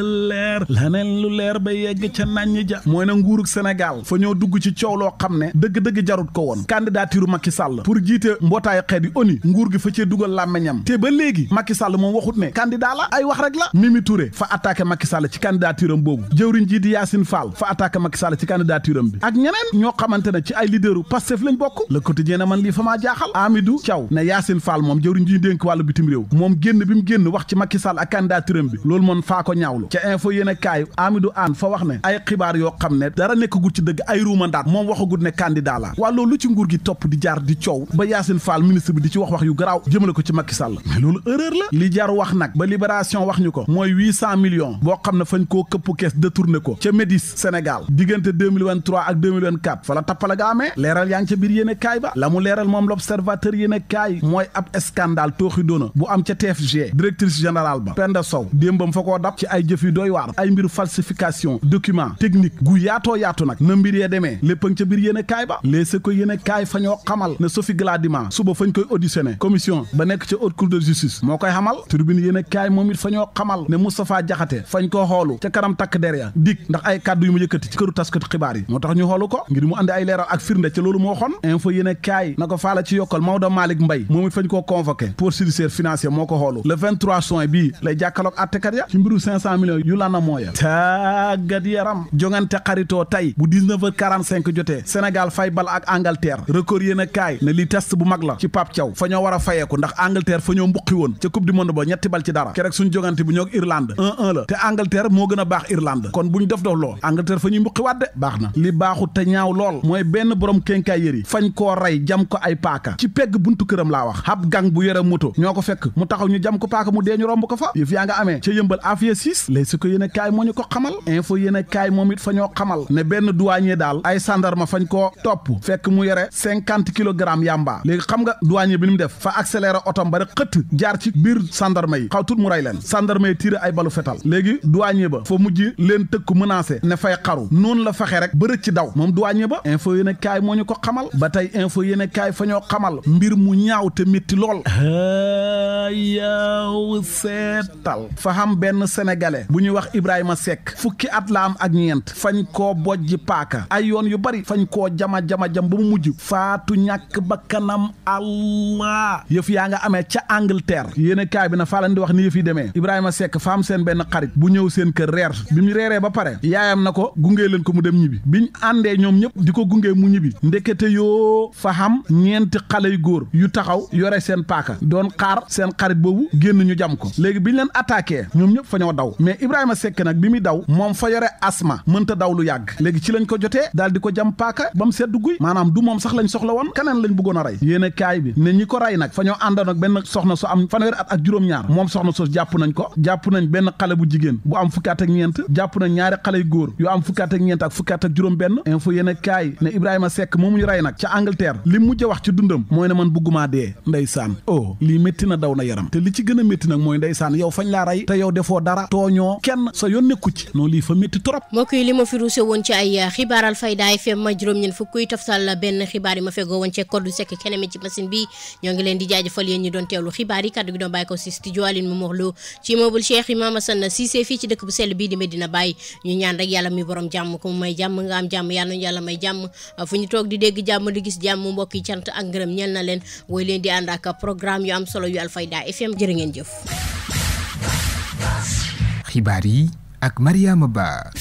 leer laneen lu leer ba yegg ca naññi ja mooy na nguurug Sénégal fa ñoo dugg ci coow loo xam ne dëgg-dëgg jarut ko woon candidature Macky Sall pour jiite mbootaayu xeet yi ONU nguur gi fa cee dugal làmmeñam te ba léegi Macky Sall moom waxut ne candidat la ay wax rek la Mimi Touré fa attaqué Macky Sall ci candidature am boobu jëwriñ ji di Yacine Fall fa attaqué Macky Sall ci candidature am bi ak ñeneen ñoo xamante ne ci ay leaderu Pastef lañ bokk Le Quotidien na man lii fa maa jaaxal Amidou Thiaw ne Yacine Fall moom jëwriñ ji dénk wàllu bitim réew moom génn bi mu génn wax ci Macky Sall ak candidature am bi loolu moom faa ko ñaawlu ca info yéen a kaay Amidou Anne fa wax ne ay xibaar yoo xam ne dara nekkagul ci dëgg ay ruumandaat moom waxagul ne candidat la waa loolu lu ci nguur gi topp di jaar di coow ba Yacine Fall ministre bi di ci wax yu garaaw jëmale ko ci Macky Sall mais loolu erreur la li jar wax nag ba Libération wax ñu ko mooy 800 millions boo xam ne fañ koo këpp kees détourné ko ca Médis Sénégal diggante 2023 ak 2024 fa la tappala ga amee leeral yaa ngi ca biir yéene kaay ba la mu leeral moom L'Observateur yéene kaay mooy ab scandale tooxi doona bu am ca TFG directrice générale ba Penda Sow démbam fa koo dab ci ay jëf yu doy waar ay mbiru falsification document technique gu yaatoo yaatu nag na mbir yee demee léppang ca biir yéene kaay ba léese ko yéene kaay fa ñoo xamal ne Sophie Gladima suba fañ koy auditionné commission ba nekk ca haute cour de justice moo koy xamal tribune yéene kaay moom it fa ñoo xamal ne Moustapha Diakhaté fañ koo xoolu ca kanam takk der ya dig ndax ay kàddu yu mu yëkkati ci këru taskatu xibaar yi moo tax ñu xoolu ko ngir mu andi ay leeral ak firnde ca loolu moo xon info yéene kaay na ko faala ci yokkal Maodo Malick Mbaye moom it fañ koo convoqué pour judiciaire financier moo ko xoolu le 23 juin bii lay jàkkaloog attekat ya ci mbiru 500 millions yu la na mooya tàggat yaram jongante xaritoo tey bu 19h45 jotee Sénégal fay bal ak Angleterre record yéene kaay ne li test bu mag la ci Pape Thiaw fa ñoo war a fayeeku ndax Angleterre fa ñoo mbuqi woon ca coupe du monde ba ñetti bal ci dara kerek suñ jongante bu ñoog Irlande 1-1 la te Angleterre moo gën a baax Irlande kon buñ def lool Angleterre fa ñuy mbuqi wàdde baax na li baaxu te ñaaw lool mooy benn borom quincaillerie fañ koo rey jam ko ay paaka ci pegg buntu këram laa wax hab gang bu yore moto ñoo ko fekk mu taxaw ñu jam ko paaka mu dee ñu romb ko fa yëf yaa nga amee ca yëmbal Afia 6 lay si ko yéen a kaay moo ñu ko xamal info yéen a kaay moom it fa ñoo xamal ne benn douanier daal ay sandarma fañ koo topp fekk mu yore 50 kilogrammes yamba léegi xam nga douanier bi ni mu def fa accéléré otom ba rek xëtt jaar ci biir sandarma yi xaw tut mu rey leen sandarma yi tiré ay balu fetal léegi douanier ba fa mujj leen tëkku menacé ne fay xaru noonu la fexe rek ba rëcc ci daw moom douanier ba info yéen a kaay moo ñu ko xamal ba tey info yéen a kaay fa ñoo xamal mbir mu ñaaw te métti lool yaw seetal fa xam benn sénégalais xale bu ñuy wax Ibrahima Seck fukki at la am ak ñeent fañ koo bojji paaka ay yoon yu bari fañ koo jam ba mu mujj faatu ñàkk ba kanam allah yëf yaa nga amee ca Angleterre yéene kaay bi na faa leen di wax ni yëf yi demee Ibrahima Seck fa am seen benn xarit bu ñëw seen kër reer bi mu reeree ba pare yaayam na ko gungee leen ko mu dem ñibbi biñ àndee ñoom ñëpp di ko gungee mu ñibbi ndekete yoo fa xam ñeenti xale yu góor yu taxaw yore seen paaka doon xaar seen xarit boobu génn ñu jam ko léegi biñ leen attaqué ñoom ñëpp fa ñoo daw mais Ibrahima Seck nag bi muy daw moom fa yore asma mënta daw lu yàgg léegi ci lañ ko jotee daal di ko jam paaka ba mu seddu guy maanaam du moom sax lañ soxla woon keneen lañ bëggoon a rey yéene kaay bi ne ñi ko rey nag fa ñoo àndoon ak benn soxna su am fanweeri at ak juróom-ñaar moom soxna su jàpp nañ ko jàpp nañ benn xale bu jigéen bu am fukki at ak ñeent jàpp nañ ñaari xale yu góor yu am fukki at ak ñeent ak fukki at ak juróom benn info yéene kaay ne Ibrahima Seck moomu ñu rey nag ca Angleterre li mujj wax ci dundam mooy ne man bëggumaa dee ndeysaan oh lii métti na daw na yaram te li ci gën a métti nag mooy ndeysaan yow fañ laa rey te yow defoo dara tooñoo kenn sa yoon nekku ci non lii fa métti trop mbokk yi li ma fi ruuse woon ci ay xibaar Alfayda FM ma juróom-ñeent fukk toftal benn xibaar yi ma fegoo woon ci Kodou Seck keneen ci machine bi ñoo ngi leen di jaajëfal yéen ñi doon teewlu xibaar yi kaddu gi doon bàyyi ko si studio Aline Momorlo ci immeuble Cheikh Imam Assane Cissé fii ci dëkk bu sell bii di Medina Baye ñu ñaan rek yàlla mi borom jàmm ko mu may jàmm nga am jàmm yàlla nañu yàlla may jàmm fu ñu toog di dégg jàmm di gis jàmm mbokk yi cant ak ngërëm ñeel na leen woy leen di ànd ak programme yu am solo yu Alfayda FM jërë ngeen jëf. xibaar yi ak Mariama Ba.